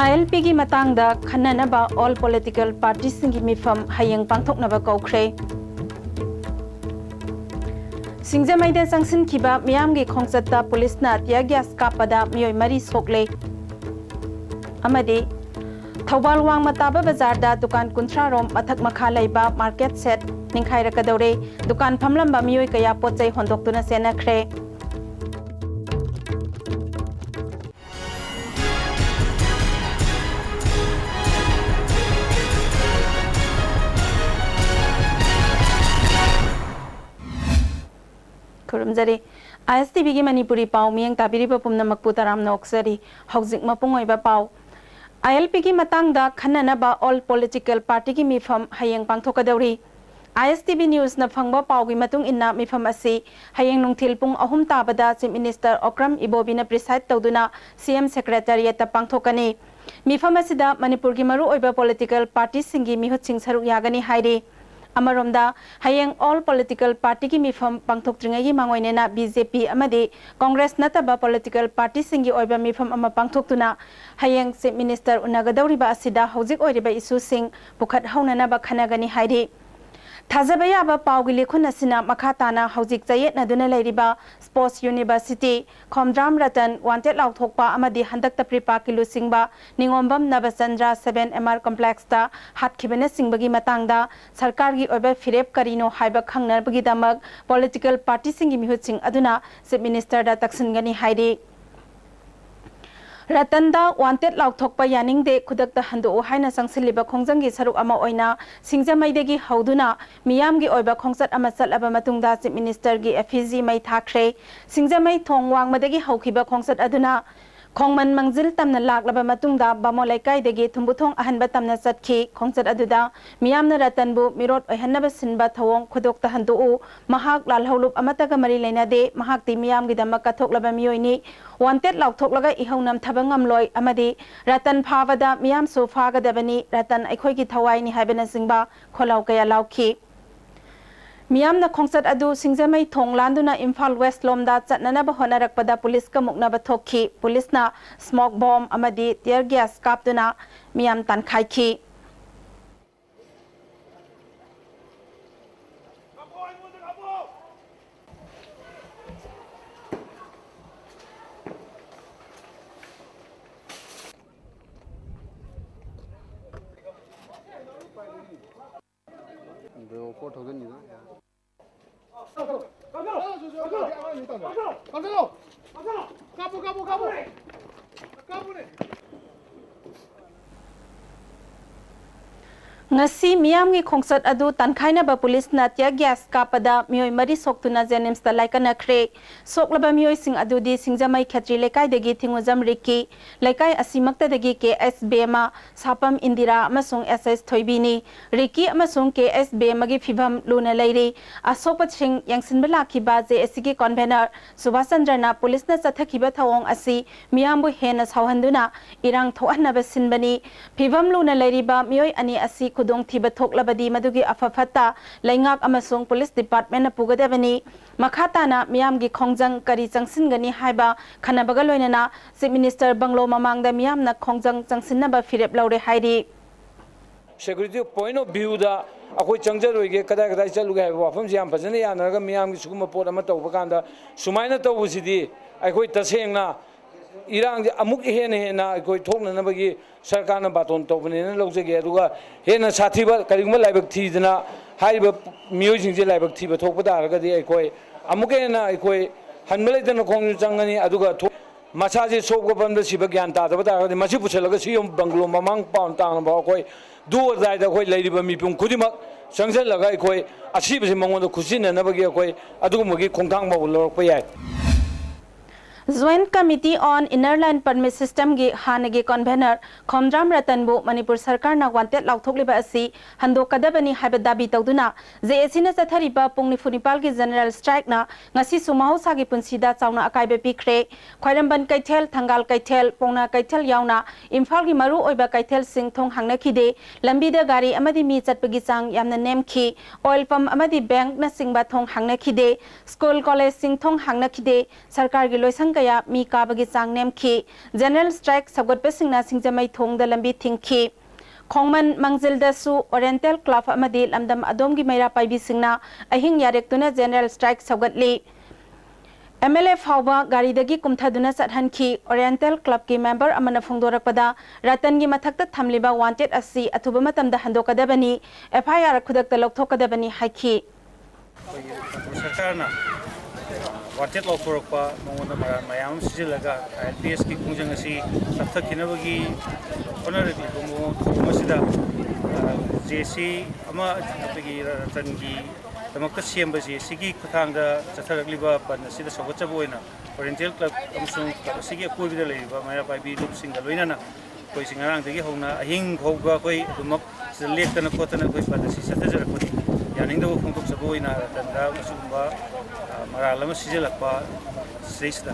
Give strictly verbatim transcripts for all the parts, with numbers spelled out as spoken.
ꯑꯥꯏ L ꯄꯤꯒꯤ ꯃꯇꯥꯡꯗ ꯈꯟꯅꯅꯕ all political partyꯁꯤꯡꯒꯤ ꯃꯤꯐꯝ ꯍꯌꯦꯡ ꯄꯥꯡꯊꯣꯛꯅꯕ ꯀꯧꯈ꯭ꯔꯦ꯫ ꯁꯤꯡꯖꯃꯩꯗ ꯆꯪꯁꯤꯟꯈꯤꯕ ꯃꯤꯌꯥꯝꯒꯤ ꯈꯣꯡꯆꯠꯇ ꯄꯨꯂꯤꯁꯅ tear gas ꯀꯥꯞꯄꯗ ꯃꯤꯑꯣꯏ ꯃꯔꯤ ꯁꯣꯛꯂꯦ꯫ ꯑꯃꯗꯤ ꯊꯧꯕꯥꯜ ꯋꯥꯡꯃ ꯇꯥꯕ ꯕꯖꯥꯔꯗ ꯗꯨꯀꯥꯟ ꯀꯨꯟꯊ꯭ꯔꯥ ꯔꯣꯝ ꯃꯊꯛ ꯃꯈꯥ ꯂꯩꯕ market shed ꯅꯤꯡꯈꯥꯏꯔꯛꯀꯗꯧꯔꯦ꯫ ꯗꯨꯀꯥꯟ ꯐꯝꯂꯝꯕ ꯃꯤꯑꯣꯏ ꯀꯌꯥ ꯄꯣꯠ ꯆꯩ ꯍꯣꯟꯗꯣꯛꯇꯨꯅ ꯆꯦꯟꯅꯈ꯭ꯔꯦ꯫ ꯈꯨꯔꯨꯝꯖꯔꯤ꯫ ꯑꯥꯏ ꯑꯦꯁ ꯇꯤ ꯚꯤꯒꯤ ꯃꯅꯤꯄꯨꯔꯤ ꯄꯥꯎ ꯃꯤꯠꯌꯦꯡ ꯇꯥꯕꯤꯔꯤꯕ ꯄꯨꯝꯅꯃꯛꯄꯨ ꯇꯔꯥꯝꯅ ꯑꯣꯛꯆꯔꯤ꯫ ꯍꯧꯖꯤꯛ ꯃꯄꯨꯡ ꯑꯣꯏꯕ ꯄꯥꯎ꯫ ꯑꯥꯏ ꯑꯦꯜ ꯄꯤꯒꯤ ꯃꯇꯥꯡꯗ ꯈꯟꯅꯅꯕ all political partyꯒꯤ ꯃꯤꯐꯝ ꯍꯌꯦꯡ ꯄꯥꯡꯊꯣꯛꯀꯗꯧꯔꯤ꯫ ꯑꯥꯏ ꯑꯦꯁ ꯇꯤ ꯚꯤ Newsꯅ ꯐꯪꯕ ꯄꯥꯎꯒꯤ ꯃꯇꯨꯡ ꯏꯟꯅ, ꯃꯤꯐꯝ ꯑꯁꯤ ꯍꯌꯦꯡ ꯅꯨꯡꯊꯤꯜ ꯄꯨꯡ ꯑꯍꯨꯝ ꯇꯥꯕꯗ Chief Minister ꯑꯣꯀ꯭ꯔꯝ ꯏꯕꯣꯕꯤꯅ preside ꯇꯧꯗꯨꯅ ꯁꯤ ꯑꯦꯝ Secretariatꯇ ꯄꯥꯡꯊꯣꯛꯀꯅꯤ꯫ ꯃꯤꯐꯝ ꯑꯁꯤꯗ ꯃꯅꯤꯄꯨꯔꯒꯤ ꯃꯔꯨꯑꯣꯏꯕ political partyꯁꯤꯡꯒꯤ ꯃꯤꯍꯨꯠꯁꯤꯡ ꯁꯔꯨꯛ ꯌꯥꯒꯅꯤ ꯍꯥꯏꯔꯤ꯫ ꯑꯃꯔꯣꯝꯗ, ꯍꯌꯦꯡ all political partyꯒꯤ ꯃꯤꯐꯝ ꯄꯥꯡꯊꯣꯛꯇ꯭ꯔꯤꯉꯩꯒꯤ ꯃꯥꯡꯑꯣꯏꯅꯅ ꯕꯤ ꯖꯦ ꯄꯤ ꯑꯃꯗꯤ ꯀꯣꯡꯒ꯭ꯔꯦꯁ ꯅꯠꯇꯕ political partyꯁꯤꯡꯒꯤ ꯑꯣꯏꯕ ꯃꯤꯐꯝ ꯑꯃ ꯄꯥꯡꯊꯣꯛꯇꯨꯅ ꯍꯌꯦꯡ Chief Minister ꯎꯅꯒꯗꯧꯔꯤꯕ ꯑꯁꯤꯗ ꯍꯧꯖꯤꯛ ꯑꯣꯏꯔꯤꯕ issueꯁꯤꯡ ꯄꯨꯈꯠꯍꯧꯅꯅꯕ ꯈꯟꯅꯒꯅꯤ ꯍꯥꯏꯔꯤ꯫ ꯊꯥꯖꯕ ꯌꯥꯕ ꯄꯥꯎꯒꯤ ꯂꯤꯈꯨꯟ ꯑꯁꯤꯅ ꯃꯈꯥ ꯇꯥꯅ ꯍꯧꯖꯤꯛ ꯆꯌꯦꯠꯅꯗꯨꯅ ꯂꯩꯔꯤꯕ Sports University, Khomdram Ratan wanted ꯂꯥꯎꯊꯣꯛꯄ ꯑꯃꯗꯤ ꯍꯟꯗꯛꯇ pre-Parkꯀꯤ ꯂꯨꯆꯤꯡꯕ ꯅꯤꯉꯣꯝꯕꯝ ꯅꯕꯆꯟꯗ꯭ꯔ seven M R complexꯇ ꯍꯥꯠꯈꯤꯕꯅꯆꯤꯡꯕꯒꯤ ꯃꯇꯥꯡꯗ ꯁꯔꯀꯥꯔꯒꯤ ꯑꯣꯏꯕ ꯐꯤꯔꯦꯞ ꯀꯔꯤꯅꯣ ꯍꯥꯏꯕ ꯈꯪꯅꯕꯒꯤꯗꯃꯛ political partyꯁꯤꯡꯒꯤ ꯃꯤꯍꯨꯠꯁꯤꯡ ꯑꯗꯨꯅ Chief Ministerꯗ ꯇꯛꯁꯤꯟꯒꯅꯤ ꯍꯥꯏꯔꯤ꯫ ꯔꯇꯟꯗ wanted ꯂꯥꯎꯊꯣꯛꯄ ꯌꯥꯅꯤꯡꯗꯦ, ꯈꯨꯗꯛꯇ ꯍꯟꯗꯣꯛꯎ ꯍꯥꯏꯅ ꯆꯪꯁꯤꯜꯂꯤꯕ ꯈꯣꯡꯖꯪꯒꯤ ꯁꯔꯨꯛ ꯑꯃ ꯑꯣꯏꯅ ꯁꯤꯡꯖꯃꯩꯗꯒꯤ ꯍꯧꯗꯨꯅ ꯃꯤꯌꯥꯝꯒꯤ ꯑꯣꯏꯕ ꯈꯣꯡꯆꯠ ꯑꯃ ꯆꯠꯂꯕ ꯃꯇꯨꯡꯗ Chief Ministerꯒꯤ effigy ꯃꯩ ꯊꯥꯈ꯭ꯔꯦ꯫ ꯁꯤꯡꯖꯃꯩ ꯊꯣꯡ ꯋꯥꯡꯃꯗꯒꯤ ꯍꯧꯈꯤꯕ ꯈꯣꯡꯆꯠ ꯑꯗꯨꯅ ꯈꯣꯡꯃꯟ ꯃꯥꯡꯖꯤꯜ ꯇꯝꯅ ꯂꯥꯛꯂꯕ ꯃꯇꯨꯡꯗ ꯕꯥꯃꯣꯟ ꯂꯩꯀꯥꯏꯗꯒꯤ ꯊꯨꯝꯕꯨꯊꯣꯡ ꯑꯍꯟꯕ ꯇꯝꯅ ꯆꯠꯈꯤ꯫ ꯈꯣꯡꯆꯠ ꯑꯗꯨꯗ ꯃꯤꯌꯥꯝꯅ ꯔꯇꯟꯕꯨ ꯃꯤꯔꯣꯠ ꯑꯣꯏꯍꯟꯅꯕ ꯁꯤꯟꯕ ꯊꯧꯑꯣꯡ ꯈꯨꯗꯣꯛꯇ ꯍꯟꯗꯣꯛꯎ, ꯃꯍꯥꯛ ꯂꯥꯜꯍꯧꯂꯨꯞ ꯑꯃꯠꯇꯒ ꯃꯔꯤ ꯂꯩꯅꯗꯦ, ꯃꯍꯥꯛꯇꯤ ꯃꯤꯌꯥꯝꯒꯤꯗꯃꯛ ꯀꯠꯊꯣꯛꯂꯕ ꯃꯤꯑꯣꯏꯅꯤ, wanted ꯂꯥꯎꯊꯣꯛꯂꯒ ꯏꯍꯧ ꯅꯝꯊꯕ ꯉꯝꯂꯣꯏ ꯑꯃꯗꯤ ꯔꯇꯟ ꯐꯥꯕꯗ ꯃꯤꯌꯥꯝꯁꯨ ꯐꯥꯒꯗꯕꯅꯤ, ꯔꯇꯟ ꯑꯩꯈꯣꯏꯒꯤ ꯊꯋꯥꯏꯅꯤ ꯍꯥꯏꯕꯅꯆꯤꯡꯕ ꯈꯣꯜꯂꯥꯎ ꯀꯌꯥ ꯂꯥꯎꯈꯤ꯫ ꯃꯤꯌꯥꯝꯅ ꯈꯣꯡꯆꯠ ꯑꯗꯨ ꯁꯤꯡꯖꯃꯩ ꯊꯣꯡ ꯂꯥꯟꯗꯨꯅ ꯏꯝꯐꯥꯜ ꯋꯦꯁ ꯂꯣꯝꯗ ꯆꯠꯅꯅꯕ ꯍꯣꯠꯅꯔꯛꯄꯗ ꯄꯨꯂꯤꯁꯀ ꯃꯨꯛꯅꯕ ꯊꯣꯛꯈꯤ꯫ ꯄꯨꯂꯤꯁꯅ smoke bomb ꯑꯃꯗꯤ tear gas ꯀꯥꯞꯇꯨꯅ ꯃꯤꯌꯥꯝ ꯇꯥꯟꯈꯥꯏꯈꯤ꯫ ꯉꯁꯤ ꯃꯤꯌꯥꯝꯒꯤ ꯈꯣꯡꯆꯠ ꯑꯗꯨ ꯇꯥꯟꯈꯥꯏꯅꯕ ꯄꯨꯂꯤꯁꯅ tear gas ꯀꯥꯞꯄꯗ ꯃꯤꯑꯣꯏ ꯃꯔꯤ ꯁꯣꯛꯇꯨꯅ JNIMSꯇ ꯂꯥꯏꯀꯠꯅꯈ꯭ꯔꯦ꯫ ꯁꯣꯛꯂꯕ ꯃꯤꯑꯣꯏꯁꯤꯡ ꯑꯗꯨꯗꯤ ꯁꯤꯡꯖꯃꯩ ꯈꯦꯇ꯭ꯔꯤ ꯂꯩꯀꯥꯏꯗꯒꯤ ꯊꯤꯡꯉꯨꯖꯝ ꯔꯤꯀꯤ, ꯂꯩꯀꯥꯏ ꯑꯁꯤꯃꯛꯇꯗꯒꯤ ꯀꯦ ꯑꯦꯁ ꯕꯦꯃ, ꯁꯥꯄꯝ ꯏꯟꯗꯤꯔꯥ ꯑꯃꯁꯨꯡ ꯑꯦꯁ ꯑꯦꯁ ꯊꯣꯏꯕꯤꯅꯤ꯫ ꯔꯤꯀꯤ ꯑꯃꯁꯨꯡ ꯀꯦ ꯑꯦꯁ ꯕꯦꯃꯒꯤ ꯐꯤꯚꯝ ꯂꯨꯅ ꯂꯩꯔꯤ꯫ ꯑꯁꯣꯛꯄꯁꯤꯡ ꯌꯦꯡꯁꯤꯟꯕ ꯂꯥꯛꯈꯤꯕ JACꯒꯤ convener ꯁꯨꯚꯥꯁ ꯆꯟꯗ꯭ꯔꯅ ꯄꯨꯂꯤꯁꯅ ꯆꯠꯊꯈꯤꯕ ꯊꯧꯑꯣꯡ ꯑꯁꯤ ꯃꯤꯌꯥꯝꯕꯨ ꯍꯦꯟꯅ ꯁꯥꯎꯍꯟꯗꯨꯅ ꯏꯔꯥꯡ ꯊꯣꯛꯍꯟꯅꯕ ꯁꯤꯟꯕꯅꯤ꯫ ꯐꯤꯚꯝ ꯂꯨꯅ ꯂꯩꯔꯤꯕ ꯃꯤꯑꯣꯏ ꯑꯅꯤ ꯑꯁꯤ ꯈꯨꯗꯣꯡꯊꯤꯕ ꯊꯣꯛꯂꯕꯗꯤ ꯃꯗꯨꯒꯤ ꯑꯐ ꯐꯠꯇ ꯂꯩꯉꯥꯛ ꯑꯃꯁꯨꯡ ꯄꯨꯂꯤꯁ departmentꯅ ꯄꯨꯒꯗꯕꯅꯤ꯫ ꯃꯈꯥ ꯇꯥꯅ ꯃꯤꯌꯥꯝꯒꯤ ꯈꯣꯡꯖꯪ ꯀꯔꯤ ꯆꯪꯁꯤꯟꯒꯅꯤ ꯍꯥꯏꯕ ꯈꯟꯅꯕꯒ ꯂꯣꯏꯅꯅ Chief Minister ꯕꯪꯒ꯭ꯂꯣ ꯃꯃꯥꯡꯗ ꯃꯤꯌꯥꯝꯅ ꯈꯣꯡꯖꯪ ꯆꯪꯁꯤꯟꯅꯕ ꯐꯤꯔꯦꯞ ꯂꯧꯔꯦ ꯍꯥꯏꯔꯤ꯫ Security point of viewꯗ ꯑꯩꯈꯣꯏ ꯆꯪꯖꯔꯣꯏꯒꯦ, ꯀꯗꯥꯏ ꯀꯗꯥꯏ ꯆꯠꯂꯨꯒꯦ ꯍꯥꯏꯕ ꯋꯥꯐꯝꯁꯤ ꯌꯥꯝ ꯐꯖꯅ ꯌꯥꯅꯔꯒ ꯃꯤꯌꯥꯝꯒꯤ ꯁꯤꯒꯨꯝꯕ ꯄꯣꯠ ꯑꯃ ꯇꯧꯕ ꯀꯥꯟꯗ ꯁꯨꯃꯥꯏꯅ ꯇꯧꯕꯁꯤꯗꯤ ꯑꯩꯈꯣꯏ ꯇꯁꯦꯡꯅ ꯏꯔꯥꯡꯁꯦ ꯑꯃꯨꯛ ꯍꯦꯟꯅ ꯍꯦꯟꯅ ꯑꯩꯈꯣꯏ ꯊꯣꯛꯅꯅꯕꯒꯤ ꯁꯔꯀꯥꯔꯅ ꯕꯥꯇꯣꯟ ꯇꯧꯕꯅꯦꯅ ꯂꯧꯖꯒꯦ꯫ ꯑꯗꯨꯒ ꯍꯦꯟꯅ ꯁꯥꯊꯤꯕ ꯀꯔꯤꯒꯨꯝꯕ ꯂꯥꯏꯕꯛ ꯊꯤꯗꯅ ꯍꯥꯏꯔꯤꯕ ꯃꯤꯑꯣꯏꯁꯤꯡꯁꯦ ꯂꯥꯏꯕꯛ ꯊꯤꯕ ꯊꯣꯛꯄ ꯇꯥꯔꯒꯗꯤ ꯑꯩꯈꯣꯏ ꯑꯃꯨꯛꯀ ꯍꯦꯟꯅ ꯑꯩꯈꯣꯏ ꯍꯟꯕ ꯂꯩꯇꯅ ꯈꯣꯡꯖꯪ ꯆꯪꯒꯅꯤ꯫ ꯑꯗꯨꯒ ꯊꯣꯛ-, ꯃꯁꯥꯁꯦ ꯁꯣꯛꯄ ꯄꯟꯕ ꯁꯤꯕ ꯒ꯭ꯌꯥꯟ ꯇꯥꯗꯕ ꯇꯥꯔꯒꯗꯤ ꯃꯁꯤ ꯄꯨꯁꯤꯜꯂꯒ ꯁꯤ ꯌꯨꯝ ꯕꯪꯒ꯭ꯂꯣ ꯃꯃꯥꯡ ꯄꯥꯎꯟ ꯇꯥꯡꯅꯕ ꯑꯩꯈꯣꯏ do or dieꯗ ꯑꯩꯈꯣꯏ ꯂꯩꯔꯤꯕ ꯃꯤꯄꯨꯝ ꯈꯨꯗꯤꯡꯃꯛ ꯆꯪꯁꯤꯜꯂꯒ ꯑꯩꯈꯣꯏ ꯑꯁꯤꯕꯁꯤ ꯃꯉꯣꯟꯗ ꯈꯨꯠꯁꯤꯟꯅꯅꯕꯒꯤ ꯑꯩꯈꯣꯏ ꯑꯗꯨꯒꯨꯝꯕꯒꯤ ꯈꯣꯡꯊꯥꯡ ꯐꯥꯎꯕ ꯂꯧꯔꯛꯄ ꯌꯥꯏ꯫ Joint Committee on Inner Line Permit System ꯒꯤ ꯍꯥꯟꯅꯒꯤ convener ꯈꯣꯝꯗ꯭ꯔꯥꯝ ꯔꯇꯟꯕꯨ ꯃꯅꯤꯄꯨꯔ ꯁꯔꯀꯥꯔꯅ wanted ꯂꯥꯎꯊꯣꯛꯂꯤꯕ ꯑꯁꯤ ꯍꯟꯗꯣꯛꯀꯗꯕꯅꯤ ꯍꯥꯏꯕ ꯗꯥꯕꯤ ꯇꯧꯗꯨꯅ JAC ꯅ ꯆꯠꯊꯔꯤꯕ ꯄꯨꯡ ꯅꯤꯐꯨ ꯅꯤꯄꯥꯜꯒꯤ general strike ꯅ ꯉꯁꯤꯁꯨ ꯃꯍꯧꯁꯥꯒꯤ ꯄꯨꯟꯁꯤꯗ ꯆꯥꯎꯅ ꯑꯀꯥꯏꯕ ꯄꯤꯈ꯭ꯔꯦ꯫ ꯈ꯭ꯋꯥꯏꯔꯝꯕꯟ ꯀꯩꯊꯦꯜ, ꯊꯪꯒꯥꯜ ꯀꯩꯊꯦꯜ, ꯄꯥꯎꯅꯥ ꯀꯩꯊꯦꯜ ꯌꯥꯎꯅ ꯏꯝꯐꯥꯜꯒꯤ ꯃꯔꯨꯑꯣꯏꯕ ꯀꯩꯊꯦꯜꯁꯤꯡ ꯊꯣꯡ ꯍꯥꯡꯅꯈꯤꯗꯦ꯫ ꯂꯝꯕꯤꯗ ꯒꯥꯔꯤ ꯑꯃꯗꯤ ꯃꯤ ꯆꯠꯄꯒꯤ ꯆꯥꯡ ꯌꯥꯝꯅ ꯅꯦꯝꯈꯤ꯫ Oil pump ꯑꯃꯗꯤ bank ꯅꯆꯤꯡꯕ ꯊꯣꯡ ꯍꯥꯡꯅꯈꯤꯗꯦ꯫ School, college ꯁꯤꯡ ꯊꯣꯡ ꯍꯥꯡꯅꯈꯤꯗꯦ꯫ ꯁꯔꯀꯥꯔꯒꯤ ꯂꯣꯏꯁꯪ ꯀꯌꯥ ꯃꯤ ꯀꯥꯕꯒꯤ ꯆꯥꯡ ꯅꯦꯝꯈꯤ꯫ General strike ꯁꯧꯒꯠꯄꯁꯤꯡꯅ ꯁꯤꯡꯖꯃꯩ ꯊꯣꯡꯗ ꯂꯝꯕꯤ ꯊꯤꯡꯈꯤ꯫ ꯈꯣꯡꯃꯟ ꯃꯥꯡꯖꯤꯜꯗꯁꯨ Oriental Club ꯑꯃꯗꯤ ꯂꯝꯗꯝ ꯑꯗꯣꯝꯒꯤ ꯃꯩꯔꯥ ꯄꯥꯏꯕꯤꯁꯤꯡꯅ ꯑꯍꯤꯡ ꯌꯥꯔꯦꯛꯇꯨꯅ general strike ꯁꯧꯒꯠꯂꯤ꯫ MLA ꯐꯥꯎꯕ ꯒꯥꯔꯤꯗꯒꯤ ꯀꯨꯝꯊꯗꯨꯅ ꯆꯠꯍꯟꯈꯤ꯫ Oriental Club ꯀꯤ member ꯑꯃꯅ ꯐꯣꯡꯗꯣꯔꯛꯄꯗ, ꯔꯇꯟꯒꯤ ꯃꯊꯛꯇ ꯊꯝꯂꯤꯕ wanted ꯑꯁꯤ ꯑꯊꯨꯕ ꯃꯇꯝꯗ ꯍꯟꯗꯣꯛꯀꯗꯕꯅꯤ, FIR ꯈꯨꯗꯛꯇ ꯂꯧꯊꯣꯛꯀꯗꯕꯅꯤ ꯍꯥꯏꯈꯤ꯫ ꯑꯩꯈꯣꯏꯒꯤ ꯃꯅꯤꯄꯨꯔ ꯁꯔꯀꯥꯔꯅ wanted ꯂꯥꯎꯊꯣꯔꯛꯄ, ꯃꯉꯣꯟꯗ ꯃꯔꯥꯜ ꯃꯌꯥꯝ ꯑꯃ ꯁꯤꯖꯤꯜꯂꯒ ILPS ꯀꯤ ꯈꯣꯡꯖꯪ ꯑꯁꯤ ꯇꯞꯊꯈꯤꯅꯕꯒꯤ ꯍꯣꯠꯅꯔꯛꯂꯤꯕ ꯃꯑꯣꯡ ꯊꯧꯑꯣꯡ ꯑꯁꯤꯗ, JAC ꯑꯃ ꯑꯩꯈꯣꯏꯒꯤ ꯔꯇꯟꯒꯤꯗꯃꯛꯇ ꯁꯦꯝꯕ JAC ꯒꯤ ꯈꯨꯠꯊꯥꯡꯗ ꯆꯠꯊꯔꯛꯂꯤꯕ ꯕꯟ ꯑꯁꯤꯗ ꯁꯧꯒꯠꯆꯕ ꯑꯣꯏꯅ Oriental Club ꯑꯃꯁꯨꯡ club ꯑꯁꯤꯒꯤ ꯑꯀꯣꯏꯕꯗ ꯂꯩꯔꯤꯕ ꯃꯩꯔꯥ ꯄꯥꯏꯕꯤ ꯂꯨꯞꯁꯤꯡꯒ ꯂꯣꯏꯅꯅ ꯑꯩꯈꯣꯏꯁꯤ ꯉꯔꯥꯡꯗꯒꯤ ꯍꯧꯅ ꯑꯍꯤꯡ ꯐꯥꯎꯕ ꯑꯩꯈꯣꯏ ꯑꯗꯨꯃꯛ ꯁꯤꯗ ꯂꯦꯛꯇꯅ ꯈꯣꯠꯇꯅ ꯑꯩꯈꯣꯏ ꯕꯟ ꯑꯁꯤ ꯆꯠꯊꯖꯔꯛꯄꯅꯤ꯫ ꯌꯥꯅꯤꯡꯗꯕ ꯐꯣꯡꯗꯣꯛꯆꯕ ꯑꯣꯏꯅ ꯔꯇꯟꯗ ꯑꯁꯤꯒꯨꯝꯕ, ꯑ, ꯃꯔꯥꯜ ꯑꯃ ꯁꯤꯖꯤꯜꯂꯛꯄ ꯁꯤꯗꯩꯁꯤꯗ꯫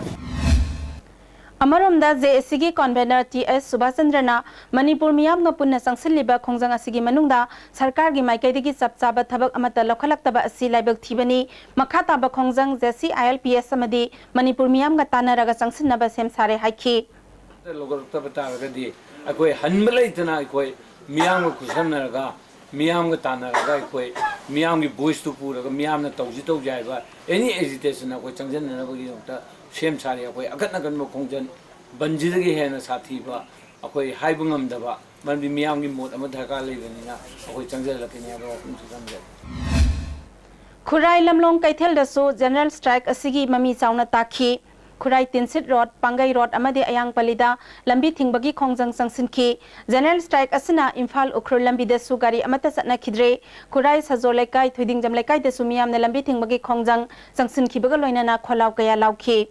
ꯑꯃꯔꯣꯝꯗ, JAC ꯒꯤ convener ꯇꯤ ꯑꯦꯁ ꯁꯨꯕꯥꯁꯆꯟꯗ꯭ꯔꯅ ꯃꯅꯤꯄꯨꯔ ꯃꯤꯌꯥꯝꯒ ꯄꯨꯟꯅ ꯆꯪꯁꯤꯜꯂꯤꯕ ꯈꯣꯡꯖꯪ ꯑꯁꯤꯒꯤ ꯃꯅꯨꯡꯗ ꯁꯔꯀꯥꯔꯒꯤ ꯃꯥꯏꯀꯩꯗꯒꯤ ꯆꯞ ꯆꯥꯕ ꯊꯕꯛ ꯑꯃꯠꯇ ꯂꯧꯈꯠꯂꯛꯇꯕ ꯑꯁꯤ ꯂꯥꯏꯕꯛ ꯊꯤꯕꯅꯤ꯫ ꯃꯈꯥ ꯇꯥꯕ ꯈꯣꯡꯖꯪ JAC, ILPS ꯑꯃꯗꯤ ꯃꯅꯤꯄꯨꯔ ꯃꯤꯌꯥꯝꯒ ꯇꯥꯟꯅꯔꯒ ꯆꯪꯁꯤꯟꯅꯕ ꯁꯦꯝ ꯁꯥꯔꯦ ꯍꯥꯏꯈꯤ꯫ ꯂꯧꯈꯠꯂꯛꯇꯕ ꯇꯥꯔꯒꯗꯤ ꯑꯩꯈꯣꯏ ꯍꯟꯕ ꯂꯩꯇꯅ ꯑꯩꯈꯣꯏ ꯃꯤꯌꯥꯝꯒ ꯈꯨꯠꯁꯝꯅꯔꯒ, ꯃꯤꯌꯥꯝꯒ ꯇꯥꯟꯅꯔꯒ, ꯑꯩꯈꯣꯏ ꯃꯤꯌꯥꯝꯒꯤ voice ꯇꯨ ꯄꯨꯔꯒ ꯃꯤꯌꯥꯝꯅ ꯇꯧꯁꯤ ꯇꯧꯁꯤ ꯍꯥꯏꯕ any agitation ꯑꯩꯈꯣꯏ ꯆꯪꯁꯤꯟꯅꯅꯕꯒꯤꯗꯃꯛꯇ ꯁꯦꯝ ꯁꯥꯔꯤ꯫ ꯑꯩꯈꯣꯏ ꯑꯀꯟ ꯑꯀꯟꯕ ꯈꯣꯡꯖꯪ, ꯕꯟꯁꯤꯗꯒꯤ ꯍꯦꯟꯅ ꯁꯥꯊꯤꯕ ꯑꯩꯈꯣꯏ ꯍꯥꯏꯕ ꯉꯝꯗꯕ, ꯃꯔꯝꯗꯤ ꯃꯤꯌꯥꯝꯒꯤ ꯃꯣꯠ ꯑꯃ ꯗꯔꯀꯥꯔ ꯂꯩꯕꯅꯤꯅ ꯑꯩꯈꯣꯏ ꯆꯪꯁꯤꯜꯂꯛꯀꯅꯤ ꯍꯥꯏꯕ ꯋꯥꯐꯝꯁꯨ ꯊꯝꯖꯒꯦ꯫ ꯈꯨꯔꯥꯏ ꯂꯝꯂꯣꯡ ꯀꯩꯊꯦꯜꯗꯁꯨ general strike ꯑꯁꯤꯒꯤ ꯃꯃꯤ ꯆꯥꯎꯅ ꯇꯥꯈꯤ꯫ ꯈꯨꯔꯥꯏ ꯇꯤꯟꯁꯤꯠ ꯔꯣꯗ, ꯄꯥꯡꯒꯩ ꯔꯣꯗ ꯑꯃꯗꯤ ꯑꯌꯥꯡꯄꯜꯂꯤꯗ ꯂꯝꯕꯤ ꯊꯤꯡꯕꯒꯤ ꯈꯣꯡꯖꯪ ꯆꯪꯁꯤꯟꯈꯤ꯫ General strike ꯑꯁꯤꯅ ꯏꯝꯐꯥꯜ ꯎꯈ꯭ꯔꯨꯜ ꯂꯝꯕꯤꯗꯁꯨ ꯒꯥꯔꯤ ꯑꯃꯠꯇ ꯆꯠꯅꯈꯤꯗ꯭ꯔꯦ꯫ ꯈꯨꯔꯥꯏ ꯁꯖꯣ ꯂꯩꯀꯥꯏ, ꯊꯣꯏꯗꯤꯡꯖꯝ ꯂꯩꯀꯥꯏꯗꯁꯨ ꯃꯤꯌꯥꯝꯅ ꯂꯝꯕꯤ ꯊꯤꯡꯕꯒꯤ ꯈꯣꯡꯖꯪ ꯆꯪꯁꯤꯟꯈꯤꯕꯒ ꯂꯣꯏꯅꯅ ꯈꯣꯜꯂꯥꯎ ꯀꯌꯥ ꯂꯥꯎꯈꯤ꯫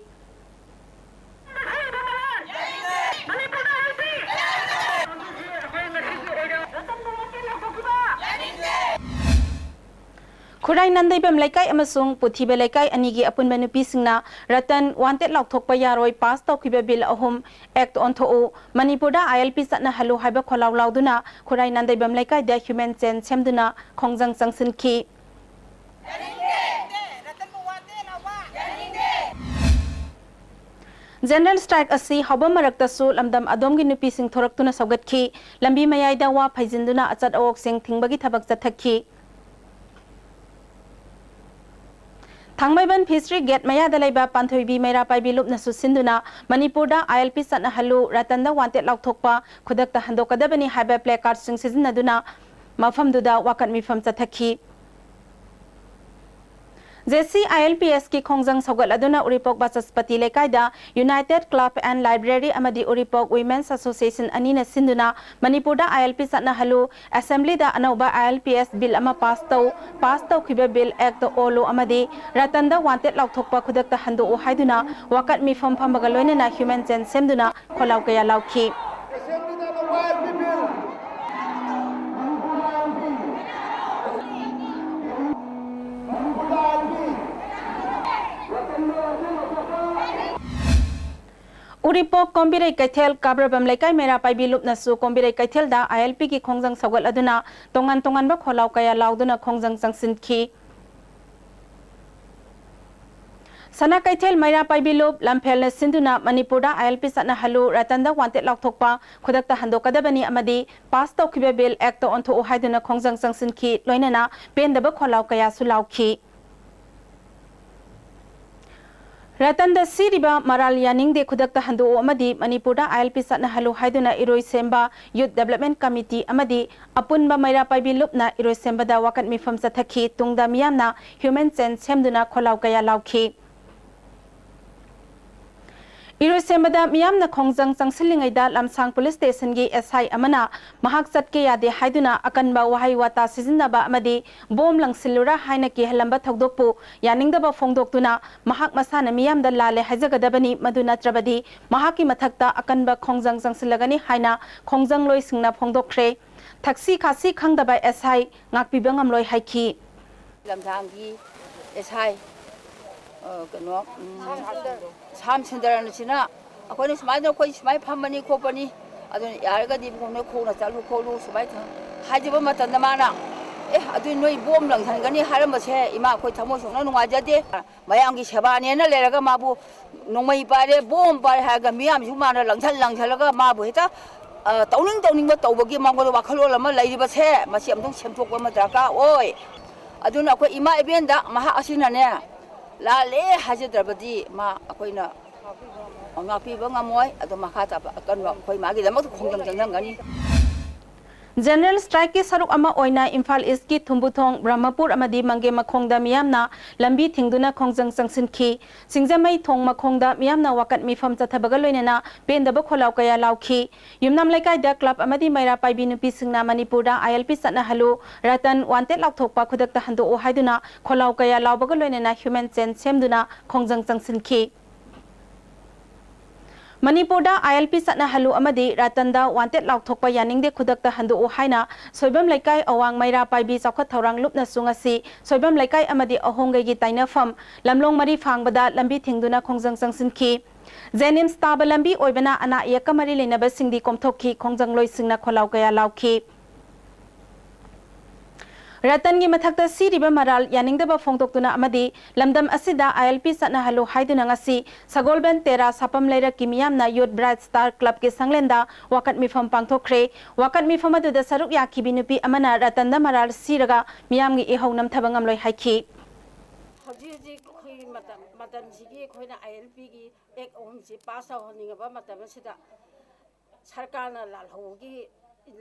ꯈꯨꯔꯥꯏ ꯅꯥꯟꯗꯩꯕꯝ ꯂꯩꯀꯥꯏ ꯑꯃꯁꯨꯡ ꯄꯨꯊꯤꯕ ꯂꯩꯀꯥꯏ ꯑꯅꯤꯒꯤ ꯑꯄꯨꯟꯕ ꯅꯨꯄꯤꯁꯤꯡꯅ ꯔꯇꯟ ꯋꯥꯟꯇꯦꯠ ꯂꯥꯎꯊꯣꯛꯄ ꯌꯥꯔꯣꯏ, ꯄꯥꯁ ꯇꯧꯈꯤꯕ ꯕꯤꯜ ꯑꯍꯨꯝ, ꯑꯦꯛꯇ ꯑꯣꯟꯊꯣꯛꯎ, ꯃꯅꯤꯄꯨꯔꯗ ILP ꯆꯠꯅꯍꯜꯂꯨ ꯍꯥꯏꯕ ꯈꯣꯜꯂꯥꯎ ꯂꯥꯎꯗꯨꯅ ꯈꯨꯔꯥꯏ ꯅꯥꯟꯗꯩꯕꯝ ꯂꯩꯀꯥꯏꯗ ꯍ꯭ꯌꯨꯃꯦꯟ ꯆꯦꯟ ꯁꯦꯝꯗꯨꯅ ꯈꯣꯡꯖꯪ ꯆꯪꯁꯤꯟꯈꯤ꯫ ꯖꯦꯅꯔꯦꯜ ꯁ꯭ꯇ꯭ꯔꯥꯏꯛ ꯑꯁꯤ ꯍꯧꯕ ꯃꯔꯛꯇꯁꯨ ꯂꯝꯗꯝ ꯑꯗꯣꯝꯒꯤ ꯅꯨꯄꯤꯁꯤꯡ ꯊꯣꯔꯛꯇꯨꯅ ꯁꯧꯒꯠꯈꯤ꯫ ꯂꯝꯕꯤ ꯃꯌꯥꯏꯗ ꯋꯥ ꯐꯩꯖꯤꯟꯗꯨꯅ ꯑꯆꯠ ꯑꯋꯣꯛꯁꯤꯡ ꯊꯤꯡꯕꯒꯤ ꯊꯕꯛ ꯆꯠꯊꯈꯤ꯫ ꯊꯥꯡꯃꯩꯕꯟ ꯐꯤꯁꯔꯤ ꯒꯦꯠ ꯃꯌꯥꯗ ꯂꯩꯕ ꯄꯥꯟꯊꯣꯏꯕꯤ ꯃꯩꯔꯥ ꯄꯥꯏꯕꯤ ꯂꯨꯞꯅꯁꯨ ꯁꯤꯟꯗꯨꯅ ꯃꯅꯤꯄꯨꯔꯗ ILP ꯆꯠꯅꯍꯜꯂꯨ, ꯔꯇꯟꯗ ꯋꯥꯟꯇꯦꯠ ꯂꯥꯎꯊꯣꯛꯄ ꯈꯨꯗꯛꯇ ꯍꯟꯗꯣꯛꯀꯗꯕꯅꯤ ꯍꯥꯏꯕ ꯄ꯭ꯂꯦ ꯀꯥꯔꯗꯁꯤꯡ ꯁꯤꯖꯤꯟꯅꯗꯨꯅ ꯃꯐꯝꯗꯨꯗ ꯋꯥꯀꯠ ꯃꯤꯐꯝ ꯆꯠꯊꯈꯤ꯫ JCILPSꯀꯤ ꯈꯣꯡꯖꯪ ꯁꯧꯒꯠꯂꯗꯨꯅ ꯎꯔꯤꯄꯣꯛ ꯕꯥꯆꯁꯄꯇꯤ ꯂꯩꯀꯥꯏꯗ United Club and Library ꯑꯃꯗꯤ ꯎꯔꯤꯄꯣꯛ Women's Association ꯑꯅꯤꯅ ꯁꯤꯟꯗꯨꯅ ꯃꯅꯤꯄꯨꯔꯗ ILP ꯆꯠꯅꯍꯜꯂꯨ, ꯑꯦꯁꯦꯝꯕ꯭ꯂꯤꯗ ꯑꯅꯧꯕ ILPS ꯕꯤꯜ ꯑꯃ ꯄꯥꯁ ꯇꯧ, ꯄꯥꯁ ꯇꯧꯈꯤꯕ ꯕꯤꯜ ꯑꯦꯛꯇ ꯑꯣꯜꯂꯨ ꯑꯃꯗꯤ ꯔꯇꯟꯗ ꯋꯥꯟꯇꯦꯠ ꯂꯥꯎꯊꯣꯛꯄ ꯈꯨꯗꯛꯇ ꯍꯟꯗꯣꯛꯎ ꯍꯥꯏꯗꯨꯅ ꯋꯥꯀꯠ ꯃꯤꯐꯝ ꯐꯝꯕꯒ ꯂꯣꯏꯅꯅ ꯍ꯭ꯌꯨꯃꯦꯟ ꯆꯦꯟ ꯁꯦꯝꯗꯨꯅ ꯈꯣꯜꯂꯥꯎ ꯀꯌꯥ ꯂꯥꯎꯈꯤ꯫ ꯎꯔꯤꯄꯣꯛ ꯀꯣꯝꯕꯤꯔꯩ ꯀꯩꯊꯦꯜ ꯀꯥꯕ꯭ꯔꯕꯝ ꯂꯩꯀꯥꯏ ꯃꯩꯔꯥ ꯄꯥꯏꯕꯤ ꯂꯨꯞꯅꯁꯨ ꯀꯣꯝꯕꯤꯔꯩ ꯀꯩꯊꯦꯜꯗ ILPꯒꯤ ꯈꯣꯡꯖꯪ ꯁꯧꯒꯠꯂꯗꯨꯅ ꯇꯣꯉꯥꯟ ꯇꯣꯉꯥꯟꯕ ꯈꯣꯜꯂꯥꯎ ꯀꯌꯥ ꯂꯥꯎꯗꯨꯅ ꯈꯣꯡꯖꯪ ꯆꯪꯁꯤꯟꯈꯤ꯫ ꯁꯅꯥ ꯀꯩꯊꯦꯜ ꯃꯩꯔꯥ ꯄꯥꯏꯕꯤ ꯂꯨꯞ ꯂꯝꯐꯦꯜꯅ ꯁꯤꯟꯗꯨꯅ ꯃꯅꯤꯄꯨꯔꯗ ILP ꯆꯠꯅꯍꯜꯂꯨ, ꯔꯇꯟꯗ ꯋꯥꯟꯇꯦꯠ ꯂꯥꯎꯊꯣꯛꯄ ꯈꯨꯗꯛꯇ ꯍꯟꯗꯣꯛꯀꯗꯕꯅꯤ ꯑꯃꯗꯤ ꯄꯥꯁ ꯇꯧꯈꯤꯕ ꯕꯤꯜ ꯑꯦꯛꯇ ꯑꯣꯟꯊꯣꯛꯎ ꯍꯥꯏꯗꯨꯅ ꯈꯣꯡꯖꯪ ꯆꯪꯁꯤꯟꯈꯤ꯫ ꯂꯣꯏꯅꯅ ꯄꯦꯟꯗꯕ ꯈꯣꯜꯂꯥꯎ ꯀꯌꯥꯁꯨ ꯂꯥꯎꯈꯤ꯫ ꯔꯇꯟꯗ ꯁꯤꯔꯤꯕ ꯃꯔꯥꯜ ꯌꯥꯅꯤꯡꯗꯦ, ꯈꯨꯗꯛꯇ ꯍꯟꯗꯣꯛꯎ ꯑꯃꯗꯤ ꯃꯅꯤꯄꯨꯔꯗ ILP ꯆꯠꯅꯍꯜꯂꯨ ꯍꯥꯏꯗꯨꯅ ꯏꯔꯣꯏꯁꯦꯝꯕ Youth Development Committee ꯑꯃꯗꯤ ꯑꯄꯨꯟꯕ ꯃꯩꯔꯥ ꯄꯥꯏꯕꯤ ꯂꯨꯞꯅ ꯏꯔꯣꯏꯁꯦꯝꯕꯗ ꯋꯥꯀꯠ ꯃꯤꯐꯝ ꯆꯠꯊꯈꯤ꯫ ꯇꯨꯡꯗ ꯃꯤꯌꯥꯝꯅ ꯍ꯭ꯌꯨꯃꯦꯟ ꯆꯦꯟ ꯁꯦꯝꯗꯨꯅ ꯈꯣꯜꯂꯥꯎ ꯀꯌꯥ ꯂꯥꯎꯈꯤ꯫ ꯏꯔꯣꯏꯁꯦꯝꯕꯗ ꯃꯤꯌꯥꯝꯅ ꯈꯣꯡꯖꯪ ꯆꯪꯁꯤꯜꯂꯤꯉꯩꯗ ꯂꯝꯁꯥꯡ ꯄꯨꯂꯤꯁ ꯁ꯭ꯇꯦꯁꯟꯒꯤ SI ꯑꯃꯅ ꯃꯍꯥꯛ ꯆꯠꯀꯦ ꯌꯥꯗꯦ ꯍꯥꯏꯗꯨꯅ ꯑꯀꯟꯕ ꯋꯥꯍꯩ ꯋꯥꯇꯥ ꯁꯤꯖꯤꯟꯅꯕ ꯑꯃꯗꯤ ꯕꯣꯝ ꯂꯪꯁꯤꯜꯂꯨꯔꯥ ꯍꯥꯏꯅ ꯀꯤꯍꯜꯂꯝꯕ ꯊꯧꯗꯣꯛꯄꯨ ꯌꯥꯅꯤꯡꯗꯕ ꯐꯣꯡꯗꯣꯛꯇꯨꯅ ꯃꯍꯥꯛ ꯃꯁꯥꯅ ꯃꯤꯌꯥꯝꯗ ꯂꯥꯜꯂꯦ ꯍꯥꯏꯖꯒꯗꯕꯅꯤ, ꯃꯗꯨ ꯅꯠꯇ꯭ꯔꯕꯗꯤ ꯃꯍꯥꯛꯀꯤ ꯃꯊꯛꯇ ꯑꯀꯟꯕ ꯈꯣꯡꯖꯪ ꯆꯪꯁꯤꯜꯂꯒꯅꯤ ꯍꯥꯏꯅ ꯈꯣꯡꯖꯪꯂꯣꯏꯁꯤꯡꯅ ꯐꯣꯡꯗꯣꯛꯈ꯭ꯔꯦ꯫ ꯊꯛꯁꯤ ꯈꯥꯁꯤ ꯈꯪꯗꯕ SI ꯉꯥꯛꯄꯤꯕ ꯉꯝꯂꯣꯏ ꯍꯥꯏꯈꯤ꯫ ꯂꯝꯁꯥꯡꯒꯤ ꯑꯦꯁ ꯑꯥꯏ, ꯑ, ꯀꯩꯅꯣ, ꯎꯝ, ꯁꯥꯝ ꯁꯨꯟꯗꯔꯟꯁꯤꯅ ꯑꯩꯈꯣꯏꯅ ꯁꯨꯃꯥꯏꯅ, ꯑꯩꯈꯣꯏ ꯁꯨꯃꯥꯏꯅ ꯐꯝꯕꯅꯤ ꯈꯣꯠꯄꯅꯤ, ꯑꯗꯨꯅ ꯌꯥꯔꯒꯗꯤ ꯏꯕꯨꯡꯉꯣ ꯅꯣꯏ ꯈꯣꯡꯅ ꯆꯠꯂꯨ ꯈꯣꯠꯂꯨ ꯁꯨꯃꯥꯏꯅ ꯍꯥꯏꯖꯕ ꯃꯇꯝꯗ ꯃꯥꯅ, "ꯑꯦ, ꯑꯗꯨ ꯅꯣꯏ ꯕꯣꯝ ꯂꯪꯁꯟꯒꯅꯤ ꯍꯥꯏꯔꯝꯕꯁꯦ ꯏꯃꯥ, ꯑꯩꯈꯣꯏ ꯊꯃꯣꯏ ꯁꯣꯛꯅ ꯅꯨꯡꯉꯥꯏꯖꯗꯦ꯫ ꯃꯌꯥꯝꯒꯤ ꯁꯦꯕꯥꯅꯦꯅ ꯂꯩꯔꯒ ꯃꯥꯕꯨ ꯅꯣꯡꯃꯩ ꯄꯥꯏꯔꯦ, ꯕꯣꯝ ꯄꯥꯏꯔꯦ ꯍꯥꯏꯔꯒ ꯃꯤꯌꯥꯝꯁꯨ ꯃꯥꯅ ꯂꯪꯁꯜ ꯂꯪꯁꯜꯂꯒ ꯃꯥꯕꯨ ꯍꯦꯛꯇ, ꯑ, ꯇꯧꯅꯤꯡ ꯇꯧꯅꯤꯡꯕ ꯇꯧꯕꯒꯤ ꯃꯉꯣꯟꯗ ꯋꯥꯈꯜꯂꯣꯟ ꯑꯃ ꯂꯩꯔꯤꯕꯁꯦ, ꯃꯁꯤ ꯑꯃꯨꯛꯇꯪ ꯁꯦꯝꯗꯣꯛꯄ ꯑꯃ ꯗꯔꯀꯥꯔ ꯑꯣꯏ꯫ ꯑꯗꯨꯅ ꯑꯩꯈꯣꯏ ꯏꯃꯥ ꯏꯕꯦꯟꯗ ꯃꯍꯥꯛ ꯑꯁꯤꯅꯅꯦ, ꯂꯥꯜꯂꯦ ꯍꯥꯏꯖꯗ꯭ꯔꯕꯗꯤ ꯃꯥ ꯑꯩꯈꯣꯏꯅ ꯉꯥꯛꯄꯤꯕ ꯉꯝꯃꯣꯏ꯫ ꯑꯗꯣ ꯃꯈꯥ ꯇꯥꯕ ꯑꯀꯟꯕ ꯑꯩꯈꯣꯏ ꯃꯥꯒꯤꯗꯃꯛꯇ ꯈꯣꯡꯖꯪ ꯆꯪꯁꯤꯟꯒꯅꯤ꯫ ꯖꯦꯅꯔꯦꯜ ꯁ꯭ꯇ꯭ꯔꯥꯏꯛꯀꯤ ꯁꯔꯨꯛ ꯑꯃ ꯑꯣꯏꯅ ꯏꯝꯐꯥꯜ ꯏꯁ꯭ꯠꯀꯤ ꯊꯨꯝꯕꯨꯊꯣꯡ, ꯕ꯭ꯔꯍꯃꯄꯨꯔ ꯑꯃꯗꯤ ꯃꯪꯒꯦ ꯃꯈꯣꯡꯗ ꯃꯤꯌꯥꯝꯅ ꯂꯝꯕꯤ ꯊꯤꯡꯗꯨꯅ ꯈꯣꯡꯖꯪ ꯆꯪꯁꯤꯟꯈꯤ꯫ ꯁꯤꯡꯖꯃꯩ ꯊꯣꯡ ꯃꯈꯣꯡꯗ ꯃꯤꯌꯥꯝꯅ ꯋꯥꯀꯠ ꯃꯤꯐꯝ ꯆꯠꯊꯕꯒ ꯂꯣꯏꯅꯅ ꯄꯦꯟꯗꯕ ꯈꯣꯜꯂꯥꯎ ꯀꯌꯥ ꯂꯥꯎꯈꯤ꯫ ꯌꯨꯝꯅꯥꯝ ꯂꯩꯀꯥꯏꯗ ꯀ꯭ꯂꯕ ꯑꯃꯗꯤ ꯃꯩꯔꯥ ꯄꯥꯏꯕꯤ ꯅꯨꯄꯤꯁꯤꯡꯅ ꯃꯅꯤꯄꯨꯔꯗ ꯑꯥꯏ ꯑꯦꯜ ꯄꯤ ꯆꯠꯅꯍꯜꯂꯨ, ꯔꯇꯟ ꯋꯥꯟꯇꯦꯗ ꯂꯥꯎꯊꯣꯛꯄ ꯈꯨꯗꯛꯇ ꯍꯟꯗꯣꯛꯎ ꯍꯥꯏꯗꯨꯅ ꯈꯣꯜꯂꯥꯎ ꯀꯌꯥ ꯂꯥꯎꯕꯒ ꯂꯣꯏꯅꯅ ꯍ꯭ꯌꯨꯃꯦꯟ ꯆꯦꯟ ꯁꯦꯝꯗꯨꯅ ꯈꯣꯡꯖꯪ ꯆꯪꯁꯤꯟꯈꯤ꯫ ꯃꯅꯤꯄꯨꯔꯗ ꯑꯥꯏ ꯑꯦꯜ ꯄꯤ ꯆꯠꯅꯍꯜꯂꯨ ꯑꯃꯗꯤ ꯔꯇꯟꯗ ꯋꯥꯟꯇꯦꯗ ꯂꯥꯎꯊꯣꯛꯄ ꯌꯥꯅꯤꯡꯗꯦ, ꯈꯨꯗꯛꯇ ꯍꯟꯗꯣꯛꯎ ꯍꯥꯏꯅ ꯁꯣꯏꯕꯝ ꯂꯩꯀꯥꯏ ꯑꯋꯥꯡ ꯃꯩꯔꯥ ꯄꯥꯏꯕꯤ ꯆꯥꯎꯈꯠ ꯊꯧꯔꯥꯡ ꯂꯨꯞꯅꯁꯨ ꯉꯁꯤ ꯁꯣꯏꯕꯝ ꯂꯩꯀꯥꯏ ꯑꯃꯗꯤ ꯑꯍꯣꯡꯒꯩꯒꯤ ꯇꯥꯏꯅꯐꯝ ꯂꯝꯂꯣꯡ ꯃꯔꯤ ꯐꯥꯡꯕꯗ ꯂꯝꯕꯤ ꯊꯤꯡꯗꯨꯅ ꯈꯣꯡꯖꯪ ꯆꯪꯁꯤꯟꯈꯤ꯫ ꯖꯦꯅꯤꯝꯁ ꯇꯥꯕ ꯂꯝꯕꯤ ꯑꯣꯏꯕꯅ ꯑꯅꯥ ꯑꯌꯦꯛꯀ ꯃꯔꯤ ꯂꯩꯅꯕꯁꯤꯡꯗꯤ ꯀꯣꯝꯊꯣꯛꯈꯤ꯫ ꯈꯣꯡꯖꯪ ꯂꯣꯏꯁꯤꯡꯅ ꯈꯣꯜꯂꯥꯎ ꯀꯌꯥ ꯂꯥꯎꯈꯤ꯫ ꯔꯇꯟꯒꯤ ꯃꯊꯛꯇ ꯁꯤꯔꯤꯕ ꯃꯔꯥꯜ ꯌꯥꯅꯤꯡꯗꯕ ꯐꯣꯡꯗꯣꯛꯇꯨꯅ ꯑꯃꯗꯤ ꯂꯝꯗꯝ ꯑꯁꯤꯗ ꯑꯥꯏ ꯑꯦꯜ ꯄꯤ ꯆꯠꯅꯍꯜꯂꯨ ꯍꯥꯏꯗꯨꯅ ꯉꯁꯤ ꯁꯒꯣꯜꯕꯟ ꯇꯦꯔꯥ ꯁꯥꯄꯝ ꯂꯩꯔꯛꯀꯤ ꯃꯤꯌꯥꯝꯅ ꯌꯨꯠ ꯕ꯭ꯔꯥꯏꯠ ꯁ꯭ꯇꯥꯔ ꯀ꯭ꯂꯕꯀꯤ ꯁꯪꯂꯦꯟꯗ ꯋꯥꯀꯠ ꯃꯤꯐꯝ ꯄꯥꯡꯊꯣꯛꯈ꯭ꯔꯦ꯫ ꯋꯥꯀꯠ ꯃꯤꯐꯝ ꯑꯗꯨꯗ ꯁꯔꯨꯛ ꯌꯥꯈꯤꯕꯤ ꯅꯨꯄꯤ ꯑꯃꯅ ꯔꯇꯟꯗ ꯃꯔꯥꯜ ꯁꯤꯔꯒ ꯃꯤꯌꯥꯝꯒꯤ ꯏꯍꯧ ꯅꯝꯊꯕ ꯉꯝꯂꯣꯏ ꯍꯥꯏꯈꯤ꯫ ꯍꯧꯖꯤꯛ ꯍꯧꯖꯤꯛ ꯑꯩꯈꯣꯏꯒꯤ ꯃꯇꯝ, ꯃꯇꯝꯁꯤꯒꯤ ꯑꯩꯈꯣꯏꯅ ꯑꯥꯏ ꯑꯦꯜ ꯄꯤꯒꯤ ꯑꯦꯛ ꯑꯍꯨꯝꯁꯤ ꯄꯥꯁ ꯇꯧꯍꯟꯅꯤꯡꯉꯕ ꯃꯇꯝ ꯑꯁꯤꯗ ꯁꯔꯀꯥꯔꯅ ꯂꯥꯜꯍꯧꯕꯒꯤ,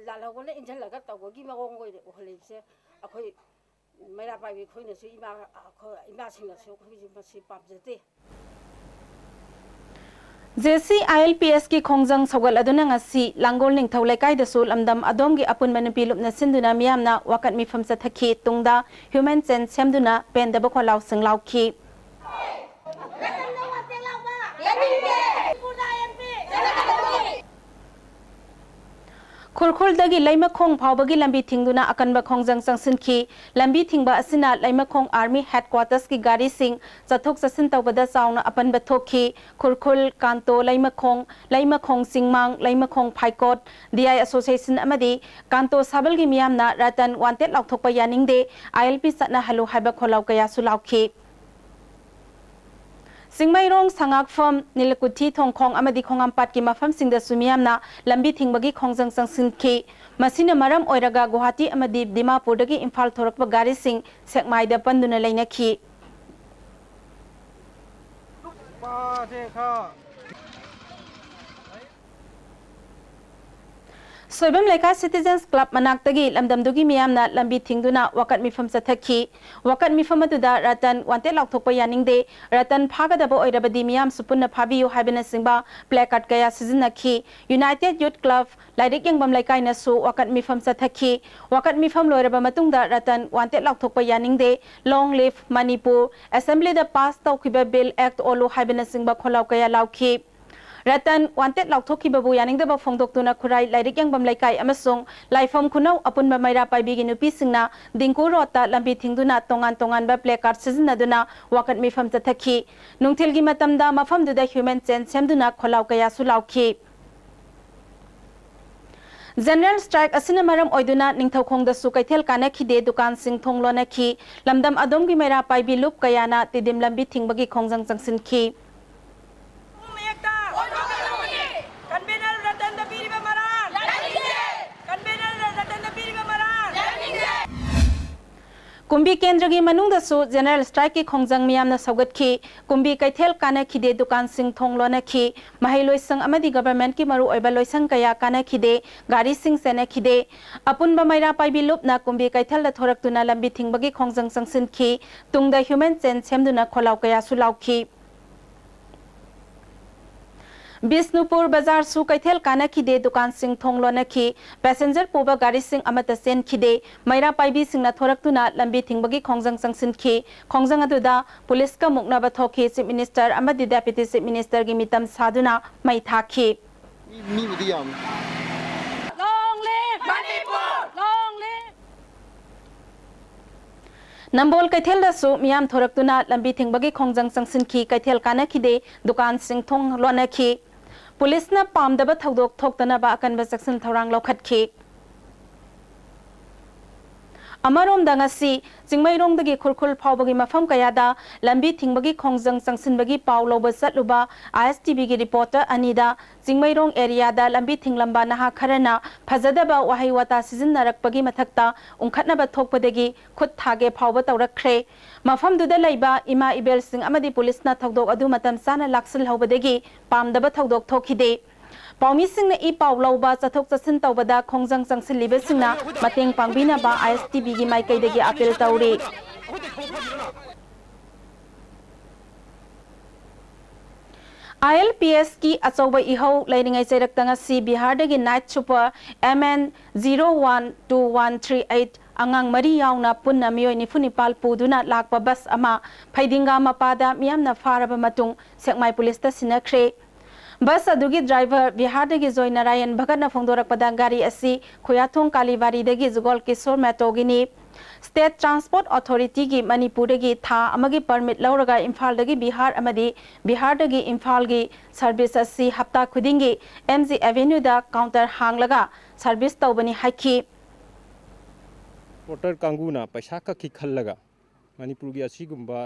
ꯂꯥꯜꯍꯧꯕꯅ ꯏꯟꯁꯤꯜꯂꯒ ꯇꯧꯕꯒꯤ ꯃꯑꯣꯡ ꯑꯣꯏꯅ ꯎꯍꯜꯂꯤꯕꯁꯦ ꯑꯩꯈꯣꯏ ꯃꯩꯔꯥ ꯄꯥꯏꯕꯤ ꯑꯩꯈꯣꯏꯅꯁꯨ, ꯏꯃꯥ, ꯑꯩꯈꯣꯏ ꯏꯃꯥꯁꯤꯡꯅꯁꯨ ꯑꯩꯈꯣꯏꯒꯤ ꯃꯁꯤ ꯄꯥꯝꯖꯗꯦ꯫ J C I L P ꯑꯦꯁꯀꯤ ꯈꯣꯡꯖꯪ ꯁꯧꯒꯠꯂꯗꯨꯅ ꯉꯁꯤ ꯂꯥꯡꯒꯣꯜ ꯅꯤꯡꯊꯧ ꯂꯩꯀꯥꯏꯗꯁꯨ ꯂꯝꯗꯝ ꯑꯗꯣꯝꯒꯤ ꯑꯄꯨꯟꯕ ꯅꯨꯄꯤ ꯂꯨꯞꯅ ꯁꯤꯟꯗꯨꯅ ꯃꯤꯌꯥꯝꯅ ꯋꯥꯀꯠ ꯃꯤꯐꯝ ꯆꯠꯊꯈꯤ꯫ ꯇꯨꯡꯗ ꯍ꯭ꯌꯨꯃꯦꯟ ꯆꯦꯟ ꯁꯦꯝꯗꯨꯅ ꯄꯦꯟꯗꯕ ꯈꯣꯜꯂꯥꯎꯁꯤꯡ ꯂꯥꯎꯈꯤ꯫ ꯈꯨꯔꯈꯨꯜꯗꯒꯤ ꯂꯩꯃꯈꯣꯡ ꯐꯥꯎꯕꯒꯤ ꯂꯝꯕꯤ ꯊꯤꯡꯗꯨꯅ ꯑꯀꯟꯕ ꯈꯣꯡꯖꯪ ꯆꯪꯁꯤꯟꯈꯤ꯫ ꯂꯝꯕꯤ ꯊꯤꯡꯕ ꯑꯁꯤꯅ ꯂꯩꯃꯈꯣꯡ Army Headquarters ꯀꯤ ꯒꯥꯔꯤꯁꯤꯡ ꯆꯠꯊꯣꯛ ꯆꯠꯁꯤꯟ ꯇꯧꯕꯗ ꯆꯥꯎꯅ ꯑꯄꯟꯕ ꯊꯣꯛꯈꯤ꯫ ꯈꯨꯔꯈꯨꯜ, ꯀꯥꯟꯇꯣ, ꯂꯩꯃꯈꯣꯡ, ꯂꯩꯃꯈꯣꯡ ꯆꯤꯡꯃꯥꯡ, ꯂꯩꯃꯈꯣꯡ ꯐꯥꯏꯀꯣꯠ, D I Association ꯑꯃꯗꯤ ꯀꯥꯟꯇꯣ ꯁꯥꯕꯜꯒꯤ ꯃꯤꯌꯥꯝꯅ ꯔꯇꯟ wanted ꯂꯥꯎꯊꯣꯛꯄ ꯌꯥꯅꯤꯡꯗꯦ, I L P ꯆꯠꯅꯍꯜꯂꯨ ꯍꯥꯏꯕ ꯈꯣꯜꯂꯥꯎ ꯀꯌꯥꯁꯨ ꯂꯥꯎꯈꯤ꯫ ꯆꯤꯡꯃꯩꯔꯣꯡ, ꯁꯉꯥꯛꯐꯝ, ꯅꯤꯂꯀꯨꯊꯤ, ꯊꯣꯡꯈꯣꯡ ꯑꯃꯗꯤ ꯈꯣꯡꯉꯥꯝꯄꯥꯠꯀꯤ ꯃꯐꯝꯁꯤꯡꯗꯁꯨ ꯃꯤꯌꯥꯝꯅ ꯂꯝꯕꯤ ꯊꯤꯡꯕꯒꯤ ꯈꯣꯡꯖꯪ ꯆꯪꯁꯤꯟꯈꯤ꯫ ꯃꯁꯤꯅ ꯃꯔꯝ ꯑꯣꯏꯔꯒ ꯒꯨꯋꯥꯍꯥꯇꯤ ꯑꯃꯗꯤ ꯗꯤꯃꯥꯄꯨꯔꯗꯒꯤ ꯏꯝꯐꯥꯜ ꯊꯣꯔꯛꯄ ꯒꯥꯔꯤꯁꯤꯡ ꯁꯦꯛꯃꯥꯏꯗ ꯄꯟꯗꯨꯅ ꯂꯩꯅꯈꯤ꯫ ꯁꯣꯏꯕꯝ ꯂꯩꯀꯥꯏ Citizens Club ꯃꯅꯥꯛꯇꯒꯤ ꯂꯝꯗꯝꯗꯨꯒꯤ ꯃꯤꯌꯥꯝꯅ ꯂꯝꯕꯤ ꯊꯤꯡꯗꯨꯅ ꯋꯥꯀꯠ ꯃꯤꯐꯝ ꯆꯠꯊꯈꯤ꯫ ꯋꯥꯀꯠ ꯃꯤꯐꯝ ꯑꯗꯨꯗ ꯔꯇꯟ wanted ꯂꯥꯎꯊꯣꯛꯄ ꯌꯥꯅꯤꯡꯗꯦ, ꯔꯇꯟ ꯐꯥꯒꯗꯕ ꯑꯣꯏꯔꯕꯗꯤ ꯃꯤꯌꯥꯝꯁꯨ ꯄꯨꯟꯅ ꯐꯥꯕꯤꯌꯨ ꯍꯥꯏꯕꯅꯆꯤꯡꯕ placard ꯀꯌꯥ ꯁꯤꯖꯤꯟꯅꯈꯤ꯫ United Youth Club, ꯂꯥꯏꯔꯤꯛ ꯌꯦꯡꯐꯝ ꯂꯩꯀꯥꯏꯅꯁꯨ ꯋꯥꯀꯠ ꯃꯤꯐꯝ ꯆꯠꯊꯈꯤ꯫ ꯋꯥꯀꯠ ꯃꯤꯐꯝ ꯂꯣꯏꯔꯕ ꯃꯇꯨꯡꯗ ꯔꯇꯟ wanted ꯂꯥꯎꯊꯣꯛꯄ ꯌꯥꯅꯤꯡꯗꯦ, Long Live Manipur, Assembly ꯗ pass ꯇꯧꯈꯤꯕ bill act ꯑꯣꯜꯂꯨ ꯍꯥꯏꯕꯅꯆꯤꯡꯕ ꯈꯣꯜꯂꯥꯎ ꯀꯌꯥ ꯂꯥꯎꯈꯤ꯫ ꯔꯇꯟ wanted ꯂꯥꯎꯊꯣꯛꯈꯤꯕꯕꯨ ꯌꯥꯅꯤꯡꯗꯕ ꯐꯣꯡꯗꯣꯛꯇꯨꯅ ꯈꯨꯔꯥꯏ ꯂꯥꯏꯔꯤꯛ ꯌꯦꯡꯐꯝ ꯂꯩꯀꯥꯏ ꯑꯃꯁꯨꯡ ꯂꯥꯏꯐꯝ ꯈꯨꯅꯧ ꯑꯄꯨꯟꯕ ꯃꯩꯔꯥ ꯄꯥꯏꯕꯤꯒꯤ ꯅꯨꯄꯤꯁꯤꯡꯅ ꯗꯤꯡꯀꯨ ꯔꯣꯗꯇ ꯂꯝꯕꯤ ꯊꯤꯡꯗꯨꯅ ꯇꯣꯉꯥꯟ ꯇꯣꯉꯥꯟꯕ placard ꯁꯤꯖꯤꯟꯅꯗꯨꯅ ꯋꯥꯀꯠ ꯃꯤꯐꯝ ꯆꯠꯊꯈꯤ꯫ ꯅꯨꯡꯊꯤꯜꯒꯤ ꯃꯇꯝꯗ ꯃꯐꯝꯗꯨꯗ human chain ꯁꯦꯝꯗꯨꯅ ꯈꯣꯜꯂꯥꯎ ꯀꯌꯥꯁꯨ ꯂꯥꯎꯈꯤ꯫ General strike ꯑꯁꯤꯅ ꯃꯔꯝ ꯑꯣꯏꯗꯨꯅ ꯅꯤꯡꯊꯧꯈꯣꯡꯗꯁꯨ ꯀꯩꯊꯦꯜ ꯀꯥꯅꯈꯤꯗꯦ, ꯗꯨꯀꯥꯟꯁꯤꯡ ꯊꯣꯡ ꯂꯣꯟꯅꯈꯤ꯫ ꯂꯝꯗꯝ ꯑꯗꯣꯝꯒꯤ ꯃꯩꯔꯥ ꯄꯥꯏꯕꯤ ꯂꯨꯞ ꯀꯌꯥꯅ ꯇꯤꯗꯤꯝ ꯂꯝꯕꯤ ꯊꯤꯡꯕꯒꯤ ꯈꯣꯡꯖꯪ ꯆꯪꯁꯤꯟꯈꯤ꯫ ꯃꯌꯦꯛꯇ ꯑꯣꯟꯊꯣꯛꯀꯗꯕꯅꯤ꯫ Convener ꯔꯇꯟꯗ ꯄꯤꯔꯤꯕ ꯃꯔꯥꯜ ꯌꯥꯅꯤꯡꯗꯦ꯫ Convener ꯔꯇꯟꯗ ꯄꯤꯔꯤꯕ ꯃꯔꯥꯜ ꯌꯥꯅꯤꯡꯗꯦ꯫ ꯀꯨꯝꯕꯤ ꯀꯦꯟꯗ꯭ꯔꯒꯤ ꯃꯅꯨꯡꯗꯁꯨ general strike ꯀꯤ ꯈꯣꯡꯖꯪ ꯃꯤꯌꯥꯝꯅ ꯁꯧꯒꯠꯈꯤ꯫ ꯀꯨꯝꯕꯤ ꯀꯩꯊꯦꯜ ꯀꯥꯅꯈꯤꯗꯦ, ꯗꯨꯀꯥꯟꯁꯤꯡ ꯊꯣꯡ ꯂꯣꯟꯅꯈꯤ꯫ ꯃꯍꯩ ꯂꯣꯏꯁꯪ ꯑꯃꯗꯤ government ꯀꯤ ꯃꯔꯨꯑꯣꯏꯕ ꯂꯣꯏꯁꯪ ꯀꯌꯥ ꯀꯥꯅꯈꯤꯗꯦ, ꯒꯥꯔꯤꯁꯤꯡ ꯆꯦꯟꯅꯈꯤꯗꯦ꯫ ꯑꯄꯨꯟꯕ ꯃꯩꯔꯥ ꯄꯥꯏꯕꯤ ꯂꯨꯞꯅ ꯀꯨꯝꯕꯤ ꯀꯩꯊꯦꯜꯗ ꯊꯣꯔꯛꯇꯨꯅ ꯂꯝꯕꯤ ꯊꯤꯡꯕꯒꯤ ꯈꯣꯡꯖꯪ ꯆꯪꯁꯤꯟꯈꯤ꯫ ꯇꯨꯡꯗ human chain ꯁꯦꯝꯗꯨꯅ ꯈꯣꯜꯂꯥꯎ ꯀꯌꯥꯁꯨ ꯂꯥꯎꯈꯤ꯫ ꯕꯤꯁꯅꯨꯄꯨꯔ ꯕꯖꯥꯔꯁꯨ ꯀꯩꯊꯦꯜ ꯀꯥꯅꯈꯤꯗꯦ, ꯗꯨꯀꯥꯟꯁꯤꯡ ꯊꯣꯡ ꯂꯣꯟꯅꯈꯤ꯫ Passenger ꯄꯨꯕ ꯒꯥꯔꯤꯁꯤꯡ ꯑꯃꯠꯇ ꯆꯦꯟꯈꯤꯗꯦ꯫ ꯃꯩꯔꯥ ꯄꯥꯏꯕꯤꯁꯤꯡꯅ ꯊꯣꯔꯛꯇꯨꯅ ꯂꯝꯕꯤ ꯊꯤꯡꯕꯒꯤ ꯈꯣꯡꯖꯪ ꯆꯪꯁꯤꯟꯈꯤ꯫ ꯈꯣꯡꯖꯪ ꯑꯗꯨꯗ ꯄꯨꯂꯤꯁꯀ ꯃꯨꯛꯅꯕ ꯊꯣꯛꯈꯤ꯫ Chief Minister ꯑꯃꯗꯤ Deputy Chief Minister ꯒꯤ ꯃꯤꯇꯝ ꯁꯥꯗꯨꯅ ꯃꯩ ꯊꯥꯈꯤ꯫ ꯃꯤ-, ꯃꯤꯕꯨꯗꯤ ꯌꯥꯝꯃꯤ꯫ Long ꯅꯝꯕꯣꯜ ꯀꯩꯊꯦꯜꯗꯁꯨ ꯃꯤꯌꯥꯝ ꯊꯣꯔꯛꯇꯨꯅ ꯂꯝꯕꯤ ꯊꯤꯡꯕꯒꯤ ꯈꯣꯡꯖꯪ ꯆꯪꯁꯤꯟꯈꯤ꯫ ꯀꯩꯊꯦꯜ ꯀꯥꯅꯈꯤꯗꯦ, ꯗꯨꯀꯥꯟꯁꯤꯡ ꯊꯣꯡ ꯂꯣꯟꯅꯈꯤ꯫ ꯄꯨꯂꯤꯁꯅ ꯄꯥꯝꯗꯕ ꯊꯧꯗꯣꯛ ꯊꯣꯛꯇꯅꯕ ꯑꯀꯟꯕ ꯆꯦꯛꯁꯤꯟ ꯊꯧꯔꯥꯡ ꯂꯧꯈꯠꯈꯤ꯫ ꯑꯃꯔꯣꯝꯗ, ꯉꯁꯤ ꯆꯤꯡꯃꯩꯔꯣꯡꯗꯒꯤ ꯈꯨꯔꯈꯨꯜ ꯐꯥꯎꯕꯒꯤ ꯃꯐꯝ ꯀꯌꯥꯗ ꯂꯝꯕꯤ ꯊꯤꯡꯕꯒꯤ ꯈꯣꯡꯖꯪ ꯆꯪꯁꯤꯟꯕꯒꯤ ꯄꯥꯎ ꯂꯧꯕ ꯆꯠꯂꯨꯕ ꯑꯥꯏ ꯑꯦꯁ ꯇꯤ ꯚꯤꯒꯤ ꯔꯤꯄꯣꯔꯇꯔ ꯑꯅꯤꯗ ꯆꯤꯡꯃꯩꯔꯣꯡ ꯑꯦꯔꯤꯌꯥꯗ ꯂꯝꯕꯤ ꯊꯤꯡꯂꯝꯕ ꯅꯍꯥ ꯈꯔꯅ ꯐꯖꯗꯕ ꯋꯥꯍꯩ ꯋꯥꯇꯥ ꯁꯤꯖꯤꯟꯅꯔꯛꯄꯒꯤ ꯃꯊꯛꯇ ꯎꯪꯈꯠꯅꯕ ꯊꯣꯛꯄꯗꯒꯤ ꯈꯨꯠ ꯊꯥꯒꯦ ꯐꯥꯎꯕ ꯇꯧꯔꯛꯈ꯭ꯔꯦ꯫ ꯃꯐꯝꯗꯨꯗ ꯂꯩꯕ ꯏꯃꯥ ꯏꯕꯦꯜꯁꯤꯡ ꯑꯃꯗꯤ ꯄꯨꯂꯤꯁꯅ ꯊꯧꯗꯣꯛ ꯑꯗꯨ ꯃꯇꯝ ꯆꯥꯅ ꯂꯥꯛꯁꯤꯜꯍꯧꯕꯗꯒꯤ ꯄꯥꯝꯗꯕ ꯊꯧꯗꯣꯛ ꯊꯣꯛꯈꯤꯗꯦ꯫ ꯄꯥꯎꯃꯤꯁꯤꯡꯅ ꯏ ꯄꯥꯎ ꯂꯧꯕ, ꯆꯠꯊꯣꯛ ꯆꯠꯁꯤꯟ ꯇꯧꯕꯗ ꯈꯣꯡꯖꯪ ꯆꯪꯁꯤꯜꯂꯤꯕꯁꯤꯡꯅ ꯃꯇꯦꯡ ꯄꯥꯡꯕꯤꯅꯕ ꯑꯥꯏ ꯑꯦꯁ ꯇꯤ ꯚꯤꯒꯤ ꯃꯥꯏꯀꯩꯗꯒꯤ ꯑꯥꯄꯤꯜ ꯇꯧꯔꯤ꯫ ꯑꯥꯏ ꯑꯦꯜ ꯄꯤ ꯑꯦꯁꯀꯤ ꯑꯆꯧꯕ ꯏꯍꯧ ꯂꯩꯔꯤꯉꯩ ꯆꯩꯔꯛꯇ ꯉꯁꯤ ꯕꯤꯍꯥꯔꯗꯒꯤ night super M N zero one two one three eight ꯑꯉꯥꯡ ꯃꯔꯤ ꯌꯥꯎꯅ ꯄꯨꯟꯅ ꯃꯤꯑꯣꯏ ꯅꯤꯐꯨ ꯅꯤꯄꯥꯜ ꯄꯨꯗꯨꯅ ꯂꯥꯛꯄ ꯕꯁ ꯑꯃ ꯐꯩꯗꯤꯡꯒꯥ ꯃꯄꯥꯗ ꯃꯤꯌꯥꯝꯅ ꯐꯥꯔꯕ ꯃꯇꯨꯡ ꯁꯦꯛꯃꯥꯏ ꯄꯨꯂꯤꯁꯇ ꯁꯤꯟꯅꯈ꯭ꯔꯦ꯫ ꯕꯁ ꯑꯗꯨꯒꯤ ꯗ꯭ꯔꯥꯏꯚꯔ ꯕꯤꯍꯥꯔꯗꯒꯤ ꯖꯣꯏ ꯅꯥꯔꯥꯌꯟ ꯚꯒꯠꯅ ꯐꯣꯡꯗꯣꯔꯛꯄꯗ ꯒꯥꯔꯤ ꯑꯁꯤ ꯈꯨꯌꯥꯊꯣꯡ ꯀꯥꯂꯤꯕꯥꯔꯤꯗꯒꯤ ꯖꯨꯒꯣꯜ ꯀꯤꯁꯣꯔ ꯃꯦꯇꯣꯒꯤꯅꯤ꯫ ꯁ꯭ꯇꯦꯠ ꯇ꯭ꯔꯥꯟꯁꯄꯣꯔꯠ ꯑꯣꯊꯣꯔꯤꯇꯤꯒꯤ ꯃꯅꯤꯄꯨꯔꯗꯒꯤ ꯊꯥ ꯑꯃꯒꯤ ꯄꯔꯃꯤꯠ ꯂꯧꯔꯒ ꯏꯝꯐꯥꯜꯗꯒꯤ ꯕꯤꯍꯥꯔ ꯑꯃꯗꯤ ꯕꯤꯍꯥꯔꯗꯒꯤ ꯏꯝꯐꯥꯜꯒꯤ ꯁꯔꯚꯤꯁ ꯑꯁꯤ ꯍꯞꯇꯥ ꯈꯨꯗꯤꯡꯒꯤ ꯑꯦꯝ ꯖꯤ ꯑꯦꯚꯦꯅ꯭ꯌꯨꯗ ꯀꯥꯎꯟꯇꯔ ꯍꯥꯡꯂꯒ ꯁꯔꯚꯤꯁ ꯇꯧꯕꯅꯤ ꯍꯥꯏꯈꯤ꯫ ꯇ꯭ꯔꯥꯟꯁꯄꯣꯔꯇꯔ ꯀꯥꯡꯕꯨꯅ ꯄꯩꯁꯥ ꯈꯛꯀꯤ ꯈꯜꯂꯒ ꯃꯅꯤꯄꯨꯔꯒꯤ ꯑꯁꯤꯒꯨꯝꯕ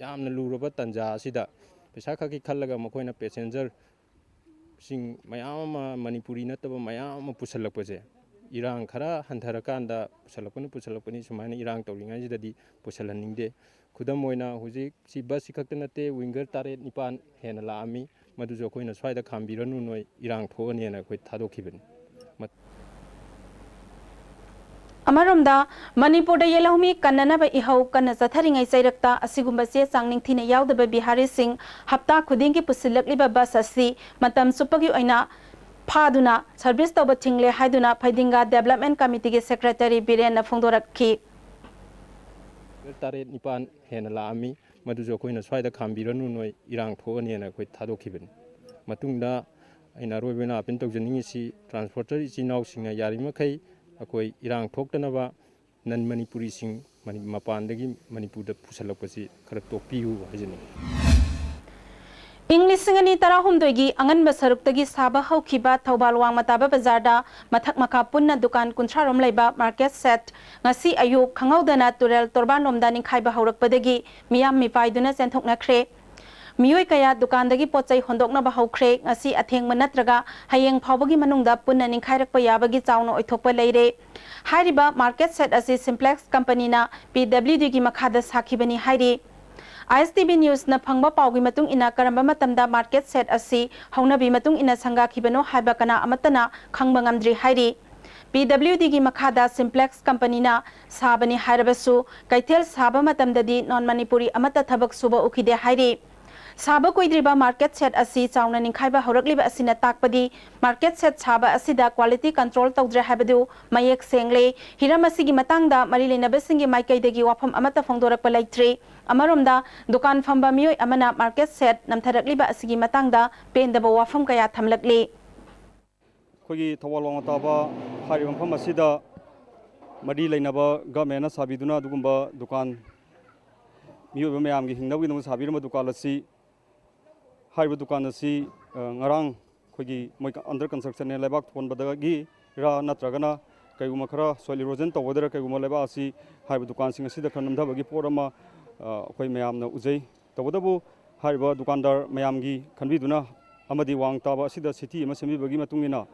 ꯌꯥꯝꯅ ꯂꯨꯔꯕ ꯇꯥꯟꯖꯥ ꯑꯁꯤꯗ ꯄꯩꯁꯥ ꯈꯛꯀꯤ ꯈꯜꯂꯒ ꯃꯈꯣꯏꯅ ꯄꯦꯁꯦꯟꯖꯔ ꯁꯤꯡ ꯃꯌꯥꯝ ꯑꯃ, ꯃꯅꯤꯄꯨꯔꯤ ꯅꯠꯇꯕ ꯃꯌꯥꯝ ꯑꯃ ꯄꯨꯁꯜꯂꯛꯄꯁꯦ, ꯏꯔꯥꯡ ꯈꯔ ꯍꯟꯊꯔꯀꯥꯟꯗ ꯄꯨꯁꯜꯂꯛꯄꯅ ꯄꯨꯁꯜꯂꯛꯄꯅꯤ, ꯁꯨꯃꯥꯏꯅ ꯏꯔꯥꯡ ꯇꯧꯔꯤꯉꯩꯁꯤꯗꯗꯤ ꯄꯨꯁꯜꯍꯟꯅꯤꯡꯗꯦ꯫ ꯈꯨꯗꯝ ꯑꯣꯏꯅ ꯍꯧꯖꯤꯛ ꯁꯤ ꯕꯁꯁꯤ ꯈꯛꯇ ꯅꯠꯇꯦ, ꯋꯤꯡꯒꯔ ꯇꯔꯦꯠ ꯅꯤꯄꯥꯟ ꯍꯦꯟꯅ ꯂꯥꯛꯑꯝꯃꯤ, ꯃꯗꯨꯁꯨ ꯑꯩꯈꯣꯏꯅ ꯁ꯭ꯋꯥꯏꯗ ꯈꯥꯝꯕꯤꯔꯅꯨ, ꯅꯣꯏ ꯏꯔꯥꯡ ꯊꯣꯛꯑꯅꯤꯅ ꯑꯩꯈꯣꯏ ꯊꯥꯗꯣꯛꯈꯤꯕꯅꯤ꯫ ꯃꯠ- ꯑꯃꯔꯣꯝꯗ, ꯃꯅꯤꯄꯨꯔꯗ ꯌꯦꯜꯍꯧꯃꯤ ꯀꯟꯅꯅꯕ ꯏꯍꯧ ꯀꯟꯅ ꯆꯠꯊꯔꯤꯉꯩ ꯆꯩꯔꯛꯇ ꯑꯁꯤꯒꯨꯝꯕ ꯆꯦ ꯆꯥꯡ ꯅꯤꯡꯊꯤꯅ ꯌꯥꯎꯗꯕ ꯕꯤꯍꯥꯔꯤꯁꯤꯡ ꯍꯞꯇꯥ ꯈꯨꯗꯤꯡꯒꯤ ꯄꯨꯁꯤꯜꯂꯛꯂꯤꯕ ꯕꯁ ꯑꯁꯤ ꯃꯇꯝ ꯆꯨꯞꯄꯒꯤ ꯑꯣꯏꯅ ꯐꯥꯗꯨꯅ ꯁꯔꯚꯤꯁ ꯇꯧꯕ ꯊꯤꯡꯂꯦ ꯍꯥꯏꯗꯨꯅ ꯐꯩꯗꯤꯡꯒꯥ ꯗꯦꯕꯂꯞꯃꯦꯟ ꯀꯃꯤꯇꯤꯒꯤ ꯁꯦꯀ꯭ꯔꯦꯇꯔꯤ ꯕꯤꯔꯦꯟꯅ ꯐꯣꯡꯗꯣꯔꯛꯈꯤ꯫ ꯇꯔꯦꯠ ꯅꯤꯄꯥꯟ ꯍꯦꯟꯅ ꯂꯥꯛꯑꯝꯃꯤ, ꯃꯗꯨꯁꯨ ꯑꯩꯈꯣꯏꯅ ꯁ꯭ꯋꯥꯏꯗ ꯈꯥꯝꯕꯤꯔꯅꯨ, ꯅꯣꯏ ꯏꯔꯥꯡ ꯊꯣꯛꯑꯅꯤꯅ ꯑꯩꯈꯣꯏ ꯊꯥꯗꯣꯛꯈꯤꯕꯅꯤ꯫ ꯃꯇꯨꯡꯗ ꯑꯩꯅ ꯑꯔꯣꯏꯕ ꯑꯣꯏꯅ ꯑꯥꯄꯤꯜ ꯇꯧꯖꯅꯤꯡꯉꯤꯁꯤ, ꯇ꯭ꯔꯥꯟꯁꯄꯣꯔꯇꯔ ꯏꯆꯤꯟ ꯏꯅꯥꯎꯁꯤꯡꯅ ꯌꯥꯔꯤꯃꯈꯩ ꯑꯩꯈꯣꯏ ꯏꯔꯥꯡ ꯊꯣꯛꯇꯅꯕ ꯅꯟ ꯃꯅꯤꯄꯨꯔꯤꯁꯤꯡ ꯃꯅꯤ-, ꯃꯄꯥꯟꯗꯒꯤ ꯃꯅꯤꯄꯨꯔꯗ ꯄꯨꯁꯜꯂꯛꯄꯁꯤ ꯈꯔ ꯇꯣꯛꯄꯤꯌꯨ ꯍꯥꯏꯖꯅꯤꯡꯏ꯫ ꯏꯪ ꯂꯤꯁꯤꯡ ꯑꯅꯤ ꯇꯔꯥꯍꯨꯝꯗꯣꯏꯒꯤ ꯑꯉꯟꯕ ꯁꯔꯨꯛꯇꯒꯤ ꯁꯥꯕ ꯍꯧꯈꯤꯕ ꯊꯧꯕꯥꯜ ꯋꯥꯡꯃ ꯇꯥꯕ ꯕꯖꯥꯔꯗ ꯃꯊꯛ ꯃꯈꯥ ꯄꯨꯟꯅ ꯗꯨꯀꯥꯟ ꯀꯨꯟꯊ꯭ꯔꯥ ꯔꯣꯝ ꯂꯩꯕ ꯃꯥꯔꯀꯦꯠ ꯁꯦꯠ ꯉꯁꯤ ꯑꯌꯨꯛ ꯈꯪꯍꯧꯗꯅ ꯇꯨꯔꯦꯜ ꯇꯣꯔꯕꯥꯟꯂꯣꯝꯗ ꯅꯤꯡꯈꯥꯏꯕ ꯍꯧꯔꯛꯄꯗꯒꯤ ꯃꯤꯌꯥꯝ ꯃꯤꯄꯥꯏꯗꯨꯅ ꯆꯦꯟꯊꯣꯛꯅꯈ꯭ꯔꯦ꯫ ꯃꯤꯑꯣꯏ ꯀꯌꯥ ꯗꯨꯀꯥꯟꯗꯒꯤ ꯄꯣꯠ ꯆꯩ ꯍꯣꯟꯗꯣꯛꯅꯕ ꯍꯧꯈ꯭ꯔꯦ꯫ ꯉꯁꯤ ꯑꯊꯦꯡꯕ ꯅꯠꯇ꯭ꯔꯒ ꯍꯌꯦꯡ ꯐꯥꯎꯕꯒꯤ ꯃꯅꯨꯡꯗ ꯄꯨꯟꯅ ꯅꯤꯡꯈꯥꯏꯔꯛꯄ ꯌꯥꯕꯒꯤ ꯆꯥꯎꯅ ꯑꯣꯏꯊꯣꯛꯄ ꯂꯩꯔꯦ꯫ ꯍꯥꯏꯔꯤꯕ ꯃꯥꯔꯀꯦꯠ ꯁꯦꯠ ꯑꯁꯤ ꯁꯤꯝꯄ꯭ꯂꯦꯛꯁ ꯀꯝꯄꯅꯤꯅ ꯄꯤ ꯗꯕ꯭ꯂꯤꯎ ꯗꯤꯒꯤ ꯃꯈꯥꯗ ꯁꯥꯈꯤꯕꯅꯤ ꯍꯥꯏꯔꯤ꯫ ꯑꯥꯏ ꯑꯦꯁ ꯇꯤ ꯚꯤ ꯅ꯭ꯌꯨꯁꯅ ꯐꯪꯕ ꯄꯥꯎꯒꯤ ꯃꯇꯨꯡ ꯏꯟꯅ, ꯀꯔꯝꯕ ꯃꯇꯝꯗ ꯃꯥꯔꯀꯦꯠ ꯁꯦꯠ ꯑꯁꯤ ꯍꯧꯅꯕꯤ ꯃꯇꯨꯡ ꯏꯟꯅ ꯁꯪꯒꯥꯈꯤꯕꯅꯣ ꯍꯥꯏꯕ ꯀꯅꯥ ꯑꯃꯠꯇꯅ ꯈꯪꯕ ꯉꯝꯗ꯭ꯔꯤ ꯍꯥꯏꯔꯤ꯫ ꯄꯤ ꯗꯕ꯭ꯂꯤꯎ ꯗꯤꯒꯤ ꯃꯈꯥꯗ ꯁꯤꯝꯄ꯭ꯂꯦꯛꯁ ꯀꯝꯄꯅꯤꯅ ꯁꯥꯕꯅꯤ ꯍꯥꯏꯔꯕꯁꯨ, ꯀꯩꯊꯦꯜ ꯁꯥꯕ ꯃꯇꯝꯗꯗꯤ ꯅꯣꯟ ꯃꯅꯤꯄꯨꯔꯤ ꯑꯃꯠꯇ ꯊꯕꯛ ꯁꯨꯕ ꯎꯈꯤꯗꯦ ꯍꯥꯏꯔꯤ꯫ ꯁꯥꯕ ꯀꯨꯏꯗ꯭ꯔꯤꯕ ꯃꯥꯔꯀꯦꯠ ꯁꯦꯠ ꯑꯁꯤ ꯆꯥꯎꯅ ꯅꯤꯡꯈꯥꯏꯕ ꯍꯧꯔꯛꯂꯤꯕ ꯑꯁꯤꯅ ꯇꯥꯛꯄꯗꯤ ꯃꯥꯔꯀꯦꯠ ꯁꯦꯠ ꯁꯥꯕ ꯑꯁꯤꯗ ꯀ꯭ꯋꯥꯂꯤꯇꯤ ꯀꯟꯇ꯭ꯔꯣꯜ ꯇꯧꯗ꯭ꯔꯦ ꯍꯥꯏꯕꯗꯨ ꯃꯌꯦꯛ ꯁꯦꯡꯂꯦ꯫ ꯍꯤꯔꯝ ꯑꯁꯤꯒꯤ ꯃꯇꯥꯡꯗ ꯃꯔꯤ ꯂꯩꯅꯕꯁꯤꯡꯒꯤ ꯃꯥꯏꯀꯩꯗꯒꯤ ꯋꯥꯐꯝ ꯑꯃꯠꯇ ꯐꯣꯡꯗꯣꯔꯛꯄ ꯂꯩꯇ꯭ꯔꯤ꯫ ꯑꯃꯔꯣꯝꯗ, ꯗꯨꯀꯥꯟ ꯐꯝꯕ ꯃꯤꯑꯣꯏ ꯑꯃꯅ ꯃꯥꯔꯀꯦꯠ ꯁꯦꯠ ꯅꯝꯊꯔꯛꯂꯤꯕ ꯑꯁꯤꯒꯤ ꯃꯇꯥꯡꯗ ꯄꯦꯟꯗꯕ ꯋꯥꯐꯝ ꯀꯌꯥ ꯊꯝꯂꯛꯂꯤ꯫ ꯑꯩꯈꯣꯏꯒꯤ ꯊꯧꯕꯥꯜ ꯋꯥꯡꯃ ꯇꯥꯕ ꯍꯥꯏꯔꯤꯕ ꯃꯐꯝ ꯑꯁꯤꯗ ꯃꯔꯤ ꯂꯩꯅꯕ ꯒꯃꯦꯟꯅ ꯁꯥꯕꯤꯗꯨꯅ ꯑꯗꯨꯒꯨꯝꯕ ꯗꯨꯀꯥꯟ, ꯃꯤꯑꯣꯏꯕ ꯃꯌꯥꯝꯒꯤ ꯍꯤꯡꯅꯕꯒꯤꯗꯃꯛ ꯁꯥꯕꯤꯔꯝꯕ ꯗꯨꯀꯥꯟ ꯑꯁꯤ, ꯍꯥꯏꯔꯤꯕ ꯗꯨꯀꯥꯟ ꯑꯁꯤ, ꯑ, ꯉꯔꯥꯡ ꯑꯩꯈꯣꯏꯒꯤ ꯃꯣꯏ under constructionꯅꯦ, ꯂꯩꯕꯥꯛ ꯊꯣꯟꯕꯗꯒꯤꯔꯥ ꯅꯠꯇ꯭ꯔꯒꯅ ꯀꯩꯒꯨꯝꯕ ꯈꯔ soil erosion ꯇꯧꯒꯗ꯭ꯔꯥ, ꯀꯩꯒꯨꯝꯕ ꯂꯩꯕꯥꯛ ꯑꯁꯤ ꯍꯥꯏꯔꯤꯕ ꯗꯨꯀꯥꯟꯁꯤꯡ ꯑꯁꯤꯗ ꯈꯔ ꯅꯝꯊꯕꯒꯤ ꯄꯣꯠ ꯑꯃ, ꯑ, ꯑꯩꯈꯣꯏ ꯃꯌꯥꯝꯅ ꯎꯖꯩ꯫ ꯇꯧꯕꯇꯕꯨ ꯍꯥꯏꯔꯤꯕ ꯗꯨꯀꯥꯟꯗꯥꯔ ꯃꯌꯥꯝꯒꯤ ꯈꯟꯕꯤꯗꯨꯅ ꯑꯃꯗꯤ ꯋꯥꯡ ꯇꯥꯕ ꯑꯁꯤꯗ city ꯑꯃ ꯁꯦꯝꯕꯤꯕꯒꯤ ꯃꯇꯨꯡ ꯏꯟꯅ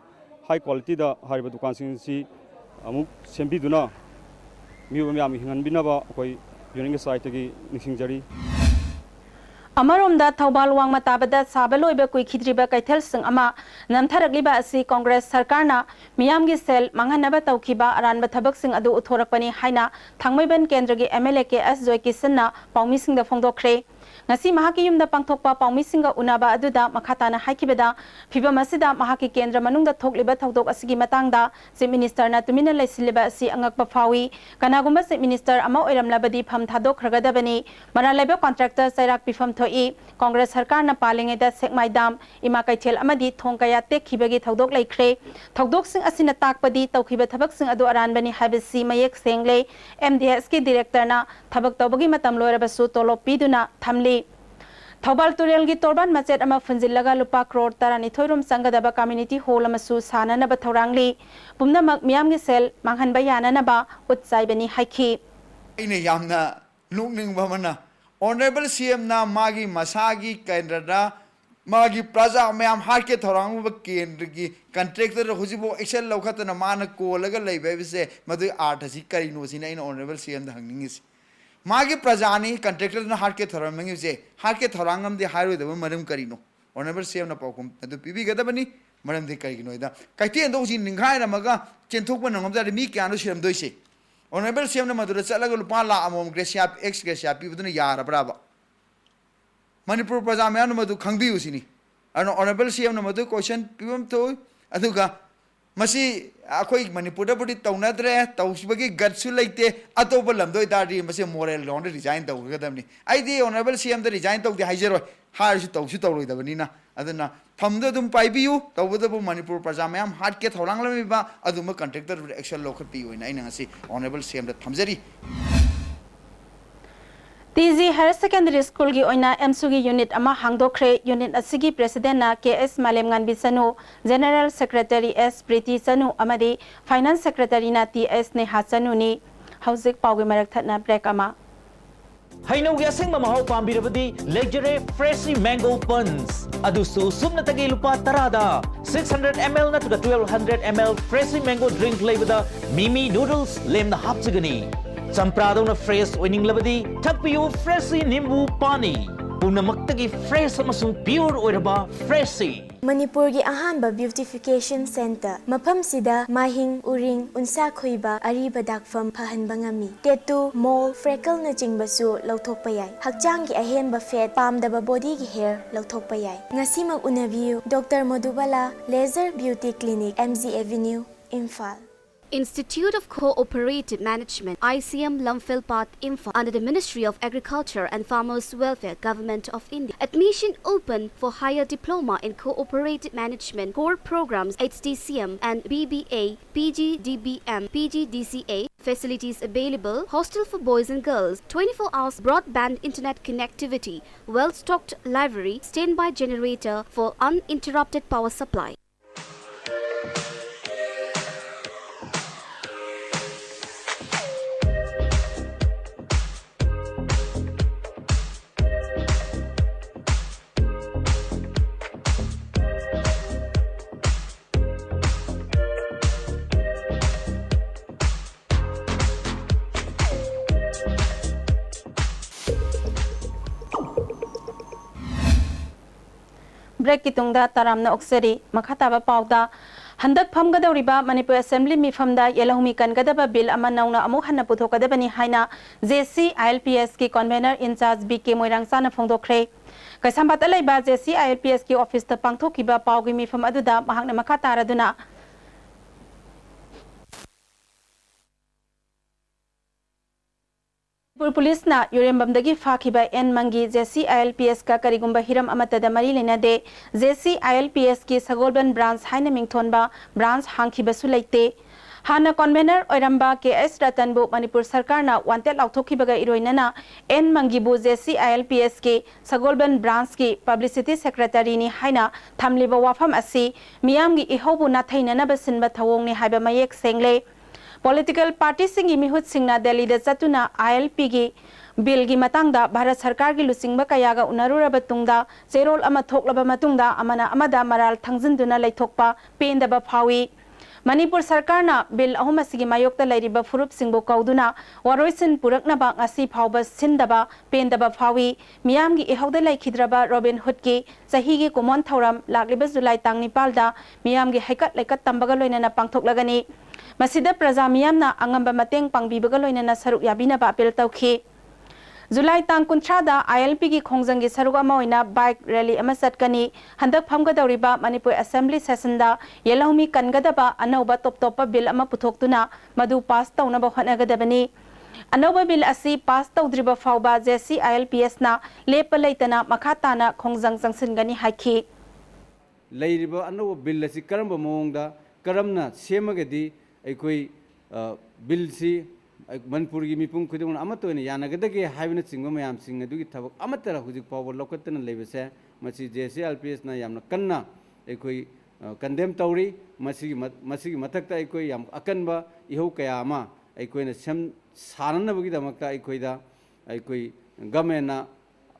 high qualityꯗ ꯍꯥꯏꯔꯤꯕ ꯗꯨꯀꯥꯟꯁꯤꯡ ꯑꯁꯤ ꯑꯃꯨꯛ ꯁꯦꯝꯕꯤꯗꯨꯅ ꯃꯤꯑꯣꯏꯕ ꯃꯌꯥꯝꯒꯤ ꯍꯤꯡꯍꯟꯕꯤꯅꯕ ꯑꯩꯈꯣꯏ unionꯒꯤ sideꯇꯒꯤ ꯅꯤꯡꯁꯤꯡꯖꯔꯤ꯫ ꯑꯃꯔꯣꯝꯗ, ꯊꯧꯕꯥꯜ ꯋꯥꯡꯃ ꯇꯥꯕꯗ ꯁꯥꯕ ꯂꯣꯏꯕ ꯀꯨꯏꯈꯤꯗ꯭ꯔꯤꯕ ꯀꯩꯊꯦꯜꯁꯤꯡ ꯑꯃ ꯅꯝꯊꯔꯛꯂꯤꯕ ꯑꯁꯤ ꯀꯣꯡꯒ꯭ꯔꯦꯁ ꯁꯔꯀꯥꯔꯅ ꯃꯤꯌꯥꯝꯒꯤ ꯁꯦꯜ ꯃꯥꯡꯍꯟꯅꯕ ꯇꯧꯈꯤꯕ ꯑꯔꯥꯟꯕ ꯊꯕꯛꯁꯤꯡ ꯑꯗꯨ ꯎꯠꯊꯣꯔꯛꯄꯅꯤ ꯍꯥꯏꯅ ꯊꯥꯡꯃꯩꯕꯟ ꯀꯦꯟꯗ꯭ꯔꯒꯤ ꯑꯦꯝ ꯑꯦꯜ ꯑꯦ ꯀꯦ ꯑꯦꯁ ꯖꯣꯏꯀꯤꯁꯟꯅ ꯄꯥꯎꯃꯤꯁꯤꯡꯗ ꯐꯣꯡꯗꯣꯛꯈ꯭ꯔꯦ꯫ ꯉꯁꯤ ꯃꯍꯥꯛꯀꯤ ꯌꯨꯝꯗ ꯄꯥꯡꯊꯣꯛꯄ ꯄꯥꯎꯃꯤꯁꯤꯡꯒ ꯎꯅꯕ ꯑꯗꯨꯗ ꯃꯈꯥ ꯇꯥꯅ ꯍꯥꯏꯈꯤꯕꯗ, ꯐꯤꯚꯝ ꯑꯁꯤꯗ ꯃꯍꯥꯛꯀꯤ ꯀꯦꯟꯗ꯭ꯔ ꯃꯅꯨꯡꯗ ꯊꯣꯛꯂꯤꯕ ꯊꯧꯗꯣꯛ ꯑꯁꯤꯒꯤ ꯃꯇꯥꯡꯗ Chief Minister ꯅ ꯇꯨꯃꯤꯟꯅ ꯂꯩꯁꯤꯜꯂꯤꯕ ꯑꯁꯤ ꯑꯉꯛꯄ ꯐꯥꯎꯏ꯫ ꯀꯅꯥꯒꯨꯝꯕ Chief Minister ꯑꯃ ꯑꯣꯏꯔꯝꯂꯕꯗꯤ ꯐꯝ ꯊꯥꯗꯣꯛꯈ꯭ꯔꯒꯗꯕꯅꯤ꯫ ꯃꯔꯥꯜ ꯂꯩꯕ contractor ꯆꯩꯔꯥꯛ ꯄꯤꯐꯝ ꯊꯣꯛꯏ꯫ ꯀꯣꯡꯒ꯭ꯔꯦꯁ ꯁꯔꯀꯥꯔꯅ ꯄꯥꯜꯂꯤꯉꯩꯗ ꯁꯦꯛꯃꯥꯏ dam, ꯏꯃꯥ ꯀꯩꯊꯦꯜ ꯑꯃꯗꯤ ꯊꯣꯡ ꯀꯌꯥ ꯇꯦꯛꯈꯤꯕꯒꯤ ꯊꯧꯗꯣꯛ ꯂꯩꯈ꯭ꯔꯦ꯫ ꯊꯧꯗꯣꯛꯁꯤꯡ ꯑꯁꯤꯅ ꯇꯥꯛꯄꯗꯤ ꯇꯧꯈꯤꯕ ꯊꯕꯛꯁꯤꯡ ꯑꯗꯨ ꯑꯔꯥꯟꯕꯅꯤ ꯍꯥꯏꯕꯁꯤ ꯃꯌꯦꯛ ꯁꯦꯡꯂꯦ꯫ M D S ꯀꯤ director ꯅ ꯊꯕꯛ ꯇꯧꯕꯒꯤ ꯃꯇꯝ ꯂꯣꯏꯔꯕꯁꯨ ꯇꯣꯂꯣꯞ ꯄꯤꯗꯨꯅ ꯊꯝꯂꯤ꯫ ꯊꯧꯕꯥꯜ ꯇꯨꯔꯦꯜꯒꯤ ꯇꯣꯔꯕꯥꯟ ꯃꯆꯦꯠ ꯑꯃ ꯐꯨꯟꯖꯤꯜꯂꯒ ꯂꯨꯄꯥ ꯀ꯭ꯔꯣꯔ ꯇꯔꯥꯅꯤꯊꯣꯏ ꯔꯣꯝ ꯆꯪꯒꯗꯕ community hall ꯑꯃꯁꯨ ꯁꯥꯅꯅꯕ ꯊꯧꯔꯥꯡꯂꯤ꯫ ꯄꯨꯝꯅꯃꯛ ꯃꯤꯌꯥꯝꯒꯤ ꯁꯦꯜ ꯃꯥꯡꯍꯟꯕ ꯌꯥꯅꯅꯕ ꯈꯨꯠ ꯆꯥꯏꯕꯅꯤ ꯍꯥꯏꯈꯤ꯫ ꯑꯩꯅ ꯌꯥꯝꯅ ꯅꯣꯛꯅꯤꯡꯕ ꯑꯃꯅ, Honourable C M ꯅ ꯃꯥꯒꯤ ꯃꯁꯥꯒꯤ ꯀꯦꯟꯗ꯭ꯔꯗ ꯃꯥꯒꯤ ꯄ꯭ꯔꯖꯥ ꯃꯌꯥꯝ ꯍꯥꯠꯀꯦ ꯊꯧꯔꯥꯡ ꯎꯕ ꯀꯦꯟꯗ꯭ꯔꯒꯤ contractor ꯍꯧꯖꯤꯛꯐꯥꯎ action ꯂꯧꯈꯠꯇꯅ ꯃꯥꯅ ꯀꯣꯜꯂꯒ ꯂꯩꯕ ꯍꯥꯏꯕꯁꯦ, ꯃꯗꯨꯒꯤ ꯑꯥꯔꯊꯁꯤ ꯀꯔꯤꯅꯣ ꯁꯤꯅ ꯑꯩꯅ Honourable C M ꯗ ꯍꯪꯅꯤꯡꯉꯤꯁꯦ꯫ ꯃꯥꯒꯤ ꯄ꯭ꯔꯖꯥꯅꯤ contractor ꯗꯨꯅ ꯍꯥꯠꯀꯦ ꯊꯧꯔꯝꯃꯤꯕꯁꯦ, ꯍꯥꯠꯀꯦ ꯊꯧꯔꯥꯡ ꯑꯃꯗꯤ ꯍꯥꯏꯔꯣꯏꯗꯕ ꯃꯔꯝ ꯀꯔꯤꯅꯣ? Honourable C M ꯅ ꯄꯥꯎꯈꯨꯝ ꯑꯗꯨ ꯄꯤꯕꯤꯒꯗꯕꯅꯤ꯫ ꯃꯔꯝꯗꯤ ꯀꯩꯒꯤꯅꯣ ꯍꯥꯏꯗ, ꯀꯩꯊꯦꯜꯗꯣ ꯍꯧꯖꯤꯛ ꯅꯤꯡꯈꯥꯏꯔꯝꯃꯒ ꯆꯦꯟꯊꯣꯛꯄ ꯅꯪꯉꯝ ꯇꯥꯔꯗꯤ ꯃꯤ ꯀꯌꯥꯅꯣ ꯁꯤꯔꯝꯗꯣꯏꯁꯦ? Honourable C M ꯅ ꯃꯗꯨꯗ ꯆꯠꯂꯒ ꯂꯨꯄꯥ ꯂꯥꯈ ꯑꯃꯃꯝ gratia, ex gratia ꯄꯤꯕꯗꯨꯅ ꯌꯥꯔꯕ꯭ꯔꯥꯕ? ꯃꯅꯤꯄꯨꯔ ꯄ꯭ꯔꯖꯥ ꯃꯌꯥꯝꯅ ꯃꯗꯨ ꯈꯪꯕꯤꯌꯨ ꯁꯤꯅꯤ꯫ ꯑꯗꯨꯅ Honourable C M ꯅ ꯃꯗꯨ question ꯄꯤꯐꯝ ꯊꯣꯛꯏ꯫ ꯑꯗꯨꯒ ꯃꯁꯤ ꯑꯩꯈꯣꯏ ꯃꯅꯤꯄꯨꯔꯗꯕꯨꯗꯤ ꯇꯧꯅꯗ꯭ꯔꯦ, ꯇꯧꯕꯒꯤ guts ꯁꯨ ꯂꯩꯇꯦ꯫ ꯑꯇꯣꯞꯄ ꯂꯝꯗ ꯑꯣꯏꯇꯥꯔꯗꯤ ꯃꯁꯤ moral ground ꯗ resign ꯇꯧꯒꯗꯕꯅꯤ꯫ ꯑꯩꯗꯤ Honourable C M ꯗ resign ꯇꯧꯗꯦ ꯍꯥꯏꯖꯔꯣꯏ, ꯍꯥꯏꯔꯁꯨ ꯇꯧꯁꯨ ꯇꯧꯔꯣꯏꯗꯕꯅꯤꯅ꯫ ꯑꯗꯨꯅ ꯐꯝꯗꯣ ꯑꯗꯨꯝ ꯄꯥꯏꯕꯤꯌꯨ, ꯇꯧꯕꯇꯕꯨ ꯃꯅꯤꯄꯨꯔ ꯄ꯭ꯔꯖꯥ ꯃꯌꯥꯝ ꯍꯥꯠꯀꯦ ꯊꯧꯔꯥꯡꯂꯝꯃꯤꯕ ꯑꯗꯨꯝꯕ contractor ꯗꯨꯗ action ꯂꯧꯈꯠꯄꯤꯌꯨ ꯍꯥꯏꯅ ꯑꯩꯅ ꯉꯁꯤ Honourable C M ꯗ ꯊꯝꯖꯔꯤ꯫ T G Higher Secondary School ꯒꯤ ꯑꯣꯏꯅ AMSU ꯒꯤ unit ꯑꯃ ꯍꯥꯡꯗꯣꯛꯈ꯭ꯔꯦ꯫ Unit ꯑꯁꯤꯒꯤ president ꯅ K S ꯃꯥꯂꯦꯝꯉꯥꯟꯕꯤ ꯆꯅꯨ, general secretary S ꯄ꯭ꯔꯤꯇꯤ ꯆꯅꯨ ꯑꯃꯗꯤ finance secretary ꯅ T S ꯅꯦꯍꯥ ꯆꯅꯨꯅꯤ꯫ ꯍꯧꯖꯤꯛ ꯄꯥꯎꯒꯤ ꯃꯔꯛ ꯊꯠꯅ break ꯑꯃ꯫ ꯍꯩꯅꯧꯒꯤ ꯑꯁꯦꯡꯕ ꯃꯍꯥꯎ ꯄꯥꯝꯕꯤꯔꯕꯗꯤ ꯂꯩꯖꯔꯦ Freshie Mango Punch, ꯑꯗꯨꯁꯨ ꯁꯨꯞꯅꯇꯒꯤ ꯂꯨꯄꯥ ꯇꯔꯥꯗ꯫ Six hundred M L ꯅꯠꯇ꯭ꯔꯒ twelve hundred M L Freshie Mango drink ꯂꯩꯕꯗ ꯃꯤꯃꯤ noodles ꯂꯦꯝꯅ ꯍꯥꯞꯆꯒꯅꯤ꯫ ꯆꯝꯄ꯭ꯔꯥꯗꯧꯅ fresh ꯑꯣꯏꯅꯤꯡꯂꯕꯗꯤ ꯊꯛꯄꯤꯌꯨ Freshie ꯅꯤꯝꯕꯨ ꯄꯥꯅꯤ꯫ ꯄꯨꯝꯅꯃꯛꯇꯒꯤ fresh ꯑꯃꯁꯨꯡ pure ꯑꯣꯏꯔꯕ Freshie꯫ ꯃꯅꯤꯄꯨꯔꯒꯤ ꯑꯍꯥꯟꯕ beautification centre꯫ ꯃꯐꯝꯁꯤꯗ ꯃꯥꯏꯍꯤꯡ, ꯎꯔꯤꯡ, ꯎꯟꯁꯥ ꯈꯨꯏꯕ, ꯑꯔꯤꯕ ꯗꯥꯛꯐꯝ ꯐꯍꯟꯕ ꯉꯝꯃꯤ꯫ Tattoo, mole, freckleꯅꯆꯤꯡꯕꯁꯨ ꯂꯧꯊꯣꯛꯄ ꯌꯥꯏ꯫ ꯍꯛꯆꯥꯡꯒꯤ ꯑꯍꯦꯟꯕ fat, ꯄꯥꯝꯗꯕ bodyꯒꯤ hair ꯂꯧꯊꯣꯛꯄ ꯌꯥꯏ꯫ ꯉꯁꯤꯃꯛ ꯎꯅꯕꯤꯌꯨ꯫ Doctor Madhubala, Laser Beauty Clinic, M G Avenue, Imphal. Institute of Cooperative Management, I C M, Lamphel Path, Imphal, under the Ministry of Agriculture and Farmers Welfare, Government of India. Admission open for higher diploma in cooperative management, core programs, H D C M and B B A, P G D B M, P G D C A. Facilities available: hostel for boys and girls, twenty-four hours broadband internet connectivity, well-stocked library, standby generator for uninterrupted power supply. Breakꯀꯤ ꯇꯨꯡꯗ ꯇꯔꯥꯝꯅ ꯑꯣꯛꯆꯔꯤ꯫ ꯃꯈꯥ ꯇꯥꯕ ꯄꯥꯎꯗ, ꯍꯟꯗꯛ ꯐꯝꯒꯗꯧꯔꯤꯕ Manipur Assembly ꯃꯤꯐꯝꯗ ꯌꯦꯜꯍꯧꯃꯤ ꯀꯟꯒꯗꯕ bill ꯑꯃ ꯅꯧꯅ ꯑꯃꯨꯛ ꯍꯟꯅ ꯄꯨꯊꯣꯛꯀꯗꯕꯅꯤ ꯍꯥꯏꯅ J C I L P S ꯀꯤ convener in charge B K ꯃꯣꯏꯔꯥꯡꯆꯥꯅ ꯐꯣꯡꯗꯣꯛꯈ꯭ꯔꯦ꯫ ꯀꯩꯁꯥꯝꯄꯥꯠꯇ ꯂꯩꯕ J C I L P S ꯀꯤ officeꯇ ꯄꯥꯡꯊꯣꯛꯈꯤꯕ ꯄꯥꯎꯒꯤ ꯃꯤꯐꯝ ꯑꯗꯨꯗ ꯃꯍꯥꯛꯅ ꯃꯈꯥ ꯇꯥꯔꯗꯨꯅ, ꯃꯅꯤꯄꯨꯔ ꯄꯨꯂꯤꯁꯅ ꯌꯨꯔꯦꯝꯕꯝꯗꯒꯤ ꯐꯥꯈꯤꯕ and ꯃꯪꯒꯤ J C I L P S ꯀ ꯀꯔꯤꯒꯨꯝꯕ ꯍꯤꯔꯝ ꯑꯃꯠꯇꯗ ꯃꯔꯤ ꯂꯩꯅꯗꯦ꯫ J C I L P S ꯀꯤ ꯁꯒꯣꯜꯕꯟ branch ꯍꯥꯏꯅ ꯃꯤꯡꯊꯣꯟꯕ branch ꯍꯥꯡꯈꯤꯕꯁꯨ ꯂꯩꯇꯦ꯫ ꯍꯥꯟꯅ convener ꯑꯣꯏꯔꯝꯕ K S ꯔꯇꯟꯕꯨ ꯃꯅꯤꯄꯨꯔ ꯁꯔꯀꯥꯔꯅ wanted ꯂꯥꯎꯊꯣꯛꯈꯤꯕꯒ ꯏꯔꯣꯏꯅꯅ ꯑꯦꯟ ꯃꯪꯒꯤꯕꯨ J C I L P S ꯀꯤ ꯁꯒꯣꯜꯕꯟ branchꯀꯤ publicity secretaryꯅꯤ ꯍꯥꯏꯅ ꯊꯝꯂꯤꯕ ꯋꯥꯐꯝ ꯑꯁꯤ ꯃꯤꯌꯥꯝꯒꯤ ꯏꯍꯧꯕꯨ ꯅꯥꯊꯩꯅꯅꯕ ꯁꯤꯟꯕ ꯊꯧꯑꯣꯡꯅꯤ ꯍꯥꯏꯕ ꯃꯌꯦꯛ ꯁꯦꯡꯂꯦ꯫ Political partyꯁꯤꯡꯒꯤ ꯃꯤꯍꯨꯠꯁꯤꯡꯅ ꯗꯦꯜꯂꯤꯗ ꯆꯠꯇꯨꯅ ILPꯒꯤ billꯒꯤ ꯃꯇꯥꯡꯗ ꯚꯥꯔꯠ ꯁꯔꯀꯥꯔꯒꯤ ꯂꯨꯆꯤꯡꯕ ꯀꯌꯥꯒ ꯎꯅꯔꯨꯔꯕ ꯇꯨꯡꯗ, ꯆꯦꯔꯣꯜ ꯑꯃ ꯊꯣꯛꯂꯕ ꯃꯇꯨꯡꯗ ꯑꯃꯅ ꯑꯃꯗ ꯃꯔꯥꯜ ꯊꯥꯡꯖꯤꯟꯗꯨꯅ ꯂꯩꯊꯣꯛꯄ ꯄꯦꯟꯗꯕ ꯐꯥꯎꯏ꯫ ꯃꯅꯤꯄꯨꯔ ꯁꯔꯀꯥꯔꯅ ꯕꯤꯜ ꯑꯍꯨꯝ ꯑꯁꯤꯒꯤ ꯃꯥꯌꯣꯛꯇ ꯂꯩꯔꯤꯕ ꯐꯨꯔꯨꯞꯁꯤꯡꯕꯨ ꯀꯧꯗꯨꯅ ꯋꯥꯔꯣꯏꯁꯤꯟ ꯄꯨꯔꯛꯅꯕ ꯉꯁꯤ ꯐꯥꯎꯕ ꯁꯤꯟꯗꯕ ꯄꯦꯟꯗꯕ ꯐꯥꯎꯏ꯫ ꯃꯤꯌꯥꯝꯒꯤ ꯏꯍꯧꯗ ꯂꯩꯈꯤꯗ꯭ꯔꯕ ꯔꯣꯕꯤꯟ ꯍꯨꯗꯀꯤ ꯆꯍꯤꯒꯤ ꯀꯨꯝꯑꯣꯟ ꯊꯧꯔꯝ ꯂꯥꯛꯂꯤꯕ ꯖꯨꯂꯥꯏ ꯇꯥꯡ ꯅꯤꯄꯥꯜꯗ ꯃꯤꯌꯥꯝꯒꯤ ꯍꯩꯀꯠ ꯂꯩꯀꯠ ꯇꯝꯕꯒ ꯂꯣꯏꯅꯅ ꯄꯥꯡꯊꯣꯛꯂꯒꯅꯤ꯫ ꯃꯁꯤꯗ ꯄ꯭ꯔꯖꯥ ꯃꯤꯌꯥꯝꯅ ꯑꯉꯝꯕ ꯃꯇꯦꯡ ꯄꯥꯡꯕꯤꯕꯒ ꯂꯣꯏꯅꯅ ꯁꯔꯨꯛ ꯌꯥꯕꯤꯅꯕ ꯑꯄꯤꯜ ꯇꯧꯈꯤ꯫ ꯖꯨꯂꯥꯏ ꯇꯥꯡ ꯀꯨꯟꯊ꯭ꯔꯥꯗ ꯑꯥꯏ ꯑꯦꯜ ꯄꯤꯒꯤ ꯈꯣꯡꯖꯪꯒꯤ ꯁꯔꯨꯛ ꯑꯃ ꯑꯣꯏꯅ ꯕꯥꯏꯛ ꯔꯦꯂꯤ ꯑꯃ ꯆꯠꯀꯅꯤ꯫ ꯍꯟꯗꯛ ꯐꯝꯒꯗꯧꯔꯤꯕ ꯃꯅꯤꯄꯨꯔ ꯑꯦꯁꯦꯝꯕ꯭ꯂꯤ ꯁꯦꯁꯟꯗ ꯌꯦꯜꯍꯧꯃꯤ ꯀꯟꯒꯗꯕ ꯑꯅꯧꯕ ꯇꯣꯞ ꯇꯣꯞꯄ ꯕꯤꯜ ꯑꯃ ꯄꯨꯊꯣꯛꯇꯨꯅ ꯃꯗꯨ ꯄꯥꯁ ꯇꯧꯅꯕ ꯍꯣꯠꯅꯒꯗꯕꯅꯤ꯫ ꯑꯅꯧꯕ ꯕꯤꯜ ꯑꯁꯤ ꯄꯥꯁ ꯇꯧꯗ꯭ꯔꯤꯕ ꯐꯥꯎꯕ J C I L P ꯑꯦꯁꯅ ꯂꯦꯞꯄ ꯂꯩꯇꯅ ꯃꯈꯥ ꯇꯥꯅ ꯈꯣꯡꯖꯪ ꯆꯪꯁꯤꯟꯒꯅꯤ ꯍꯥꯏꯈꯤ꯫ ꯂꯩꯔꯤꯕ ꯑꯅꯧꯕ ꯕꯤꯜ ꯑꯁꯤ ꯀꯔꯝꯕ ꯃꯑꯣꯡꯗ, ꯀꯔꯝꯅ ꯁꯦꯝꯃꯒꯗꯤ ꯑꯩꯈꯣꯏ, ꯑ, ꯕꯤꯜꯁꯤ ꯃꯅꯤꯄꯨꯔꯒꯤ ꯃꯤꯄꯨꯝ ꯈꯨꯗꯤꯡꯃꯛꯅ ꯑꯃꯠꯇ ꯑꯣꯏꯅ ꯌꯥꯅꯒꯗꯒꯦ ꯍꯥꯏꯕꯅꯆꯤꯡꯕ ꯃꯌꯥꯝꯁꯤꯡ ꯑꯗꯨꯒꯤ ꯊꯕꯛ ꯑꯃꯠꯇ ꯍꯧꯖꯤꯛ ꯐꯥꯎꯕ ꯂꯧꯈꯠꯇꯅ ꯂꯩꯕꯁꯦ, ꯃꯁꯤ J C I L P ꯑꯦꯁꯅ ꯌꯥꯝꯅ ꯀꯟꯅ ꯑꯩꯈꯣꯏ, ꯑ, ꯀꯟꯗꯦꯝ ꯇꯧꯔꯤ꯫ ꯃꯁꯤꯒꯤ ꯃ-, ꯃꯁꯤꯒꯤ ꯃꯊꯛꯇ ꯑꯩꯈꯣꯏ ꯌꯥꯝ ꯑꯀꯟꯕ ꯏꯍꯧ ꯀꯌꯥ ꯑꯃ ꯑꯩꯈꯣꯏꯅ ꯁꯦꯝ ꯁꯥꯅꯅꯕꯒꯤꯗꯃꯛꯇ ꯑꯩꯈꯣꯏꯗ, ꯑꯩꯈꯣꯏ ꯒꯃꯦꯟꯅ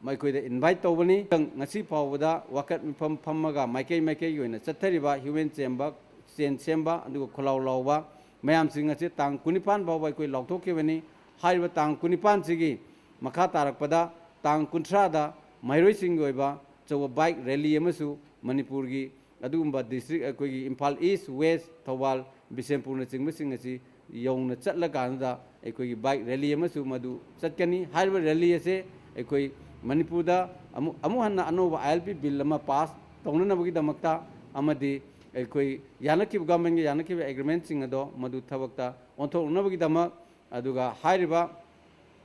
ꯑꯩꯈꯣꯏꯗ ꯏꯟꯚꯥꯏꯠ ꯇꯧꯕꯅꯤ꯫ ꯉꯁꯤ ꯐꯥꯎꯕꯗ ꯋꯥꯀꯠ ꯃꯤꯐꯝ ꯐꯝꯃꯒ ꯃꯥꯏꯀꯩ ꯃꯥꯏꯀꯩꯒꯤ ꯑꯣꯏꯅ ꯆꯠꯊꯔꯤꯕ ꯍ꯭ꯌꯨꯃꯦꯟ ꯆꯦꯟꯕ, ꯆꯦꯟ ꯁꯦꯝꯕ, ꯑꯗꯨꯒ ꯈꯣꯜꯂꯥꯎ ꯂꯥꯎꯕ ꯃꯌꯥꯝꯁꯤꯡ ꯑꯁꯤ ꯇꯥꯡ ꯀꯨꯟꯅꯤꯄꯥꯟ ꯐꯥꯎꯕ ꯑꯩꯈꯣꯏ ꯂꯥꯎꯊꯣꯛꯈꯤꯕꯅꯤ꯫ ꯍꯥꯏꯔꯤꯕ ꯇꯥꯡ ꯀꯨꯟꯅꯤꯄꯥꯟꯁꯤꯒꯤ ꯃꯈꯥ ꯇꯥꯔꯛꯄꯗ ꯇꯥꯡ ꯀꯨꯟꯊ꯭ꯔꯥꯗ ꯃꯍꯩꯔꯣꯏꯁꯤꯡꯒꯤ ꯑꯣꯏꯕ ꯑꯆꯧꯕ ꯕꯥꯏꯛ ꯔꯦꯂꯤ ꯑꯃꯁꯨ ꯃꯅꯤꯄꯨꯔꯒꯤ ꯑꯗꯨꯒꯨꯝꯕ ꯗꯤꯁꯇ꯭ꯔꯤꯛ ꯑꯩꯈꯣꯏꯒꯤ ꯏꯝꯐꯥꯜ ꯏꯁ, ꯋꯦꯁ, ꯊꯧꯕꯥꯜ, ꯕꯤꯁꯦꯝꯄꯨꯔꯅꯆꯤꯡꯕꯁꯤꯡ ꯑꯁꯤ ꯌꯧꯅ ꯆꯠꯂꯀꯥꯟꯗ ꯑꯩꯈꯣꯏꯒꯤ ꯕꯥꯏꯛ ꯔꯦꯂꯤ ꯑꯃꯁꯨ ꯃꯗꯨ ꯆꯠꯀꯅꯤ꯫ ꯍꯥꯏꯔꯤꯕ ꯔꯦꯂꯤ ꯑꯁꯦ ꯑꯩꯈꯣꯏ ꯃꯅꯤꯄꯨꯔꯗ ꯑꯃꯨꯛ, ꯑꯃꯨꯛ ꯍꯟꯅ ꯑꯅꯧꯕ ꯑꯥꯏ ꯑꯦꯜ ꯄꯤ ꯕꯤꯜ ꯑꯃ ꯄꯥꯁ ꯇꯧꯅꯅꯕꯒꯤꯗꯃꯛꯇ ꯑꯃꯗꯤ ꯑꯩꯈꯣꯏ ꯌꯥꯅꯈꯤꯕ, ꯒꯚꯔꯟꯃꯦꯟꯒ ꯌꯥꯅꯈꯤꯕ ꯑꯦꯒ꯭ꯔꯤꯃꯦꯟꯁꯤꯡ ꯑꯗꯣ ꯃꯗꯨ ꯊꯕꯛꯇ ꯑꯣꯟꯊꯣꯛꯅꯕꯒꯤꯗꯃꯛ, ꯑꯗꯨꯒ ꯍꯥꯏꯔꯤꯕ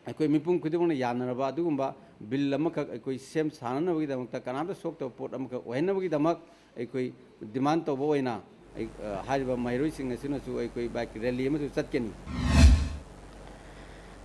ꯑꯩꯈꯣꯏ ꯃꯤꯄꯨꯝ ꯈꯨꯗꯤꯡꯃꯛꯅ ꯌꯥꯅꯔꯕ ꯑꯗꯨꯒꯨꯝꯕ ꯕꯤꯜ ꯑꯃꯈꯛ ꯑꯩꯈꯣꯏ ꯁꯦꯝ ꯁꯥꯅꯅꯕꯒꯤꯗꯃꯛꯇ, ꯀꯅꯥꯝꯇ ꯁꯣꯛꯇꯕ ꯄꯣꯠ ꯑꯃꯈꯛ ꯑꯣꯏꯍꯟꯅꯕꯒꯤꯗꯃꯛ ꯑꯩꯈꯣꯏ ꯗꯤꯃꯥꯟ ꯇꯧꯕ ꯑꯣꯏꯅ ꯑꯩ, ꯑ, ꯍꯥꯏꯔꯤꯕ ꯃꯍꯩꯔꯣꯏꯁꯤꯡ ꯑꯁꯤꯅꯁꯨ ꯑꯩꯈꯣꯏ ꯕꯥꯏꯛ ꯔꯦꯂꯤ ꯑꯃꯁꯨ ꯆꯠꯀꯅꯤ꯫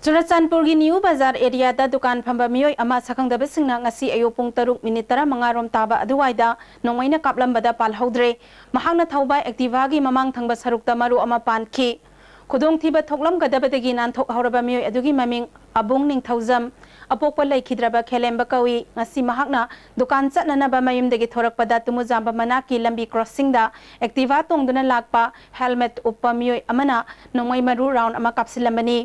ꯆꯨꯔꯆꯥꯟꯄꯨꯔꯒꯤ ꯅ꯭ꯌꯨ ꯕꯖꯥꯔ ꯑꯦꯔꯤꯌꯥꯗ ꯗꯨꯀꯥꯟ ꯐꯝꯕ ꯃꯤꯑꯣꯏ ꯑꯃ ꯁꯛꯈꯪꯗꯕꯁꯤꯡꯅ ꯉꯁꯤ ꯑꯌꯨꯛ ꯄꯨꯡ ꯇꯔꯨꯛ ꯃꯤꯅꯤꯠ ꯇꯔꯥꯃꯉꯥ ꯔꯣꯝ ꯇꯥꯕ ꯑꯗꯨꯋꯥꯏꯗ ꯅꯣꯡꯃꯩꯅ ꯀꯥꯞꯂꯝꯕꯗ ꯄꯥꯜꯍꯧꯗ꯭ꯔꯦ꯫ ꯃꯍꯥꯛꯅ ꯊꯧꯕ ꯑꯦꯛꯇꯤꯚꯥꯒꯤ ꯃꯃꯥꯡ ꯊꯪꯕ ꯁꯔꯨꯛꯇ ꯃꯔꯨ ꯑꯃ ꯄꯥꯟꯈꯤ꯫ ꯈꯨꯗꯣꯡꯊꯤꯕ ꯊꯣꯛꯂꯝꯒꯗꯕꯗꯒꯤ ꯅꯥꯟꯊꯣꯛꯍꯧꯔꯕ ꯃꯤꯑꯣꯏ ꯑꯗꯨꯒꯤ ꯃꯃꯤꯡ ꯑꯕꯨꯡ ꯅꯤꯡꯊꯧꯖꯝ, ꯑꯄꯣꯛꯄ ꯂꯩꯈꯤꯗ꯭ꯔꯕ ꯈꯦꯂꯦꯝꯕ ꯀꯧꯏ꯫ ꯉꯁꯤ ꯃꯍꯥꯛꯅ ꯗꯨꯀꯥꯟ ꯆꯠꯅꯅꯕ ꯃꯌꯨꯝꯗꯒꯤ ꯊꯣꯔꯛꯄꯗ ꯇꯨꯃꯨꯖꯥꯝꯕ ꯃꯅꯥꯛꯀꯤ ꯂꯝꯕꯤ ꯀ꯭ꯔꯣꯁꯤꯡꯗ ꯑꯦꯛꯇꯤꯚꯥ ꯇꯣꯡꯗꯨꯅ ꯂꯥꯛꯄ ꯍꯦꯜꯃꯦꯠ ꯎꯞꯄ ꯃꯤꯑꯣꯏ ꯑꯃꯅ ꯅꯣꯡꯃꯩ ꯃꯔꯨ ꯔꯥꯎꯟ ꯑꯃ ꯀꯥꯞꯁꯤꯜꯂꯝꯕꯅꯤ꯫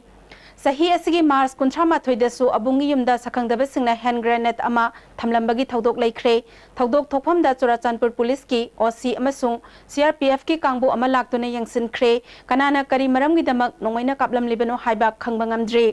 ꯆꯍꯤ ꯑꯁꯤꯒꯤ ꯃꯥꯔꯆ ꯀꯨꯟꯊ꯭ꯔꯥ ꯃꯥꯊꯣꯏꯗꯁꯨ ꯑꯕꯨꯡꯒꯤ ꯌꯨꯝꯗ ꯁꯛꯈꯪꯗꯕꯁꯤꯡꯅ ꯍꯦꯟ ꯒ꯭ꯔꯦꯅꯦꯗ ꯑꯃ ꯊꯝꯂꯝꯕꯒꯤ ꯊꯧꯗꯣꯛ ꯂꯩꯈ꯭ꯔꯦ꯫ ꯊꯧꯗꯣꯛ ꯊꯣꯛꯐꯝꯗ ꯆꯨꯔꯥꯆꯥꯟꯄꯨꯔ ꯄꯨꯂꯤꯁꯀꯤ ꯑꯣ ꯁꯤ ꯑꯃꯁꯨꯡ ꯁꯤ ꯑꯥꯔ ꯄꯤ ꯑꯦꯐꯀꯤ ꯀꯥꯡꯕꯨ ꯑꯃ ꯂꯥꯛꯇꯨꯅ ꯌꯦꯡꯁꯤꯟꯈ꯭ꯔꯦ꯫ ꯀꯅꯥꯅ ꯀꯔꯤ ꯃꯔꯝꯒꯤꯗꯃꯛ ꯅꯣꯡꯃꯩꯅ ꯀꯥꯞꯂꯝꯂꯤꯕꯅꯣ ꯍꯥꯏꯕ ꯈꯪꯕ ꯉꯝꯗ꯭ꯔꯤ꯫